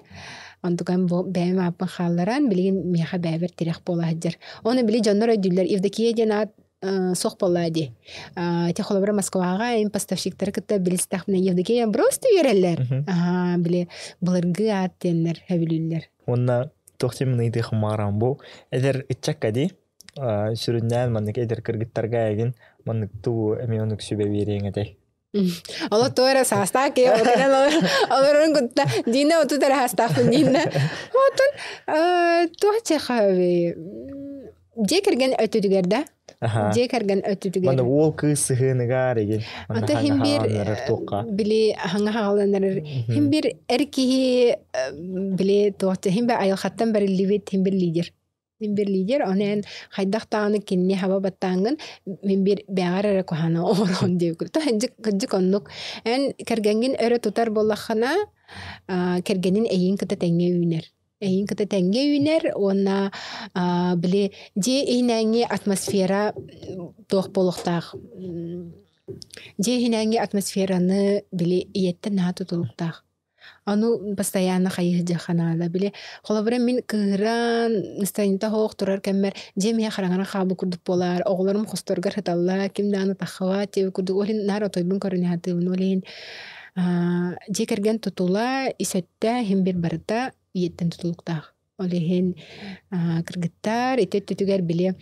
онтукан бу бэйэм ааппын хаалларан билигин миэхэ бэйэбэр тирэх буола сылдьар оны били дьоннор өйдүүллэр Евдокия диэн аат суох буоллаа дии те холобура Москваҕа им поставщиктары кытта билистэхпинэ Евдокия просто үөрэллэр аhaa били былыргы аат диэннэр сөбүлүүллэр Уонна туох диэн ыйытыахым баҕарам бу эдэр ыччакка дии сүрүннээн маннык эдэр кыргыттарга эйигин маннык туу эмиэ оннук сүбэ биэриэҥ этэй? Оло туо эрэ саастаах киһи отунан олорон кутта Дина отут эрэ саастаахпын Дина. Отон туох чехави дьиэ кэргэн өттүтүгэр да дьиэ кэргэн өттүтүгэр Манна уол кыыс сыһыаныгаар игин Ата хим бир били хаҥа хааланарар хим бир эр киһи били туох хим бир айылхаттан бэриллибит хим бир лидер Мин бир лидер, оны эн хайдах даҕаны кинини хаба баттааҥҥын мин бир бэҕэр эрэ куһаана оҥорон диэбиккин. То кырдьык оннук. Эн кэргэҥҥин өрө тутар буоллаххына, кэргэнин эйиин кытта тэҥҥэ үүнэр. Эйиин кытта тэҥҥэ үүнэр уонна били дьиэ иһинээҥҥи атмосфера туох буолуохтаах дьиэ иһинээҥҥи атмосфераны били ийэттэн наһаа тутулуктаах. Ону постоянно хайыһыдьыахха наада. Били, холобура, мин кыыһыран, настроениета суох турар кэммэр дьиэм иһэ хараҥаран хаалбыт курдук буолар, оҕолорум хосторугар сыталлар, ким даҕаны таххыбат диэбит курдук. Ол иһин наар отойбун көрүнэ сатыыбын. Ол иһин дьиэ кэргэн тутула, ис өттө иһин бир барыта ийэттэн тутулуктаах. Ол иһин кыргыттар ити өттүтүгэр били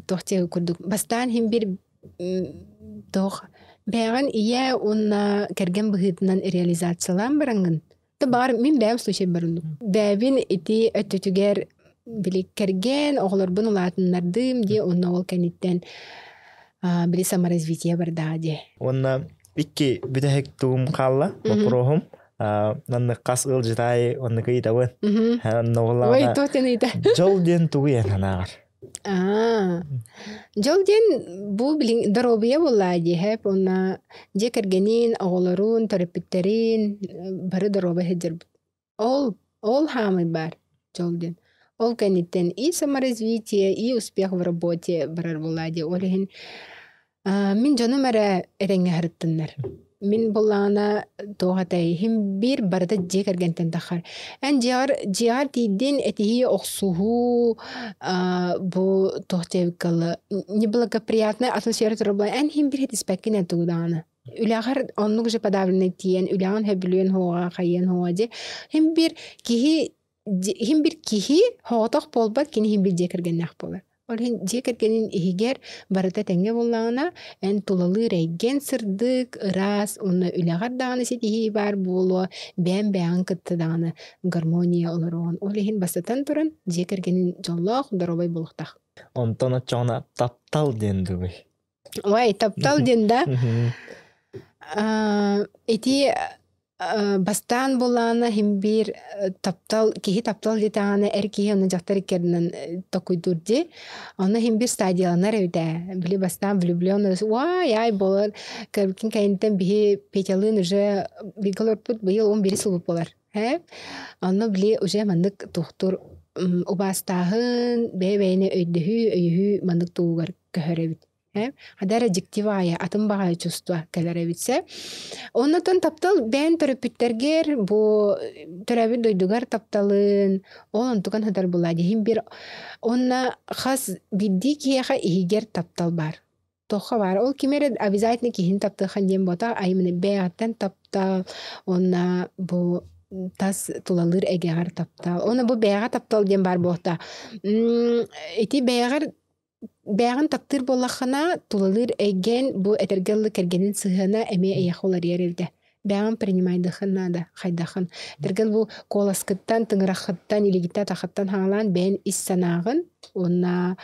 туох диэ курдук бастаан иһин бир туох бэйэҕин ийэ уонна кэргэн быһыытынан реализациялаан бараҥҥын то баҕар мин бэйэм случай барынным бэйэбин ити өттүтүгэр били кэргэн оҕолорбун улаатыннардым диэ уонна ол кэнниттэн били саморазвитие бардаҕа диэ Уонна икки бүтэһик тугум хаалла боппуруоһум маннык хас ыалдьытаайы оннук ыйытабын. Ой, туох диэн ыйыта? Дьол диэн тугуй эн санааҕар? Дьол диэн бу билин доруобуйа буоллаа дии уонна дьиэ кэргэнин, оҕолорун, төрөппүттэрин бары доруобай сылдьарбыт. Ол ол хаамый баар дьол диэн. Ол кэнниттэн и саморазвитие, и успех в работе барар буоллаа дии. Ол иһин мин дьонум эрэ этэҥҥэ сырыттыннар. Мин буоллаҕына туох этэй, иһим биир барыта дьиэ кэргэнтэн таххар. Эн дьиэҕэр дьиэҕэр тиийдин этиһии, охсуһуу бу туох диэбиккэ неблагоприятная атмосфера турар буолан эн иһин биир этиспэккин эн тугу даҕаны. Үлэҕэр оннук же подавленный тиийэн үлэҕин сөбүлүөн суоҕа, хайыан суоҕа дии. Иһин биир киһи иһин бир киһи соҕотох буолбат, кини иһин бир дьиэ кэргэннээх буолар. Ол иһин дьиэ кэргэнин иһигэр барыта тэҥҥэ буоллаҕына, эн тулалыыр эйгэн сырдык, ыраас уонна үлэҕэр даҕаны ситиһии баар буолуо, бэйэм бэйэҕин кытта даҕаны гармония олоруоҕун. Ол иһин бастатан туран, дьиэ кэргэнин дьоллоох, доруобай буолуохтаах. Онтон оччоҕуна таптал диэн дугуй? Ой, таптал диэн да? Ити бастаан булаана иһин биир таптал киһи таптал диэтэҕинэ эр киһи уонна дьахтар иккэрдинэн токуйдуур дии. Онно иһин биир стадияланар эбит ээ. Били бастаан влюблен уай ай буолар кэрбикин кэнниттэн биһи Петялыын уже бииргэ олорбут быйыл 11 сыл буолар. Ээ Онно били уже маннык туохтуур убаастааһын, бэйэ-бэйэни өйдөһүү, өйөһүү маннык туһугар көһөр эбит. Хадара дьиктивая, атын баҕайы чувство кэлэр эбитсэ. Оннотон таптал бэйэн төрөппүттэргэр бу төрөөбүт дойдугар тапталын, ол онтукан хатар була диһин бир онна хас биирдии киһиэхэ иһигэр таптал бар. Тохха бар. Ол ким эрэ обязательно киһини таптыахан диэн буота, а именно бэйэҕиттэн таптал, онна бу. тас тулалыыр эйгэҕэр таптал. Уонна бу бэйэҕэ таптал диэн баар буолта. Ити бэйэҕэр бэйэҕин таптыыр буоллаххына, тулалыыр эйгэн бу этэргэ дылы кэргэнин сыһыана эмиэ эйиэхэ уларыйар эбитэ. Бэйэҕин принимайдыххын наада, хайдаххын. Этэргэ дылы бу куоласкыттан, тыҥыраххыттан, илиигиттэн-атаххыттан хаалаан бэйэн ис санааҕын уонна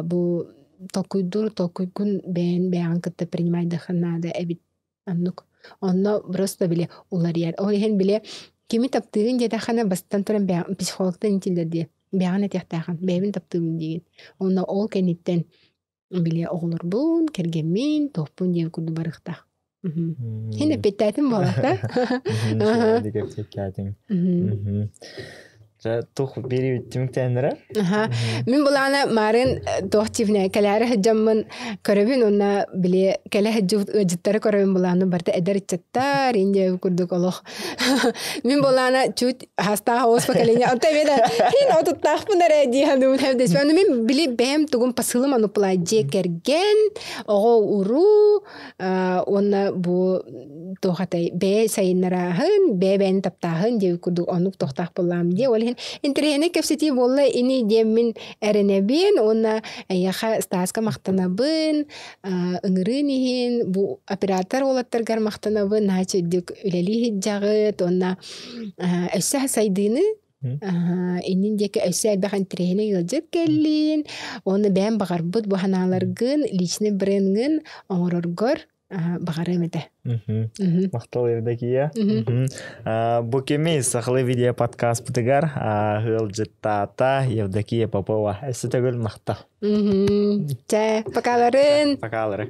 бу толкуйдуур толкуйгун бэйэн бэйэҕин кытта принимайдыххын наада эбит. Оннук. Онно просто били уларыйар. Ол иһин били кими таптыырын диэтэххинэ бастатан туран бэйэҕин психологтан итиллэр диye. Бэйэҕин этиэхтээхин, бэйэбин таптыыбын диигин. Онно ол кэнниттэн били оҕолорбун, кэргэммин, туохпун диэн курдук барыахтаах. Хин эппиэттээтим буолата. Эппиэттээтиҥ. Тух бири түмүктэннэрэ? Аха. Мин булаана марын туох тивне кэлээри сылдьаммын көрөбүн уонна били кэлэ сылдьыбыт ыалдьыттары көрөбүн булааны барыта эдэр ыччаттар индия курдук олох. Мин булаана чуть хастаах оҕус поколение онто эмиэ да хин отуттаахпын эрэ дии саныыбын хэвдэс. Аны мин били бэйэм тугум посылым аны була дьиэ кэргэн, оҕо уруу уонна бу туох атай бэйэ сайыннарааһын, бэйэ-бэйэни таптааһын диэбит курдук оннук тохтоох буоллаам диэ. Ол иһин интэриэһинэй кэпсэтии буолла ини диэммин эрэнэбин уонна эйиэхэ Стаска махтанабын, ыҥырыын иһин бу оператор уолаттаргар махтанабын, наһаа чэйдик үлэлии сылдьаҕыт уонна өссө сайдыыны иннин диэки өссө элбэх интэриэһинэй ыалдьыт кэллин уонна бэйэм баҕарбыт бу санааларгын личный брендгин оҥороргор баҕарыам этэ. Махтал Евдокия. Бу кими сахалыы видео подкастпытыгар ыалдьыттаата Евдокия Попова. Өссө төгүл махтал. Чэ, покаларын. Покалары.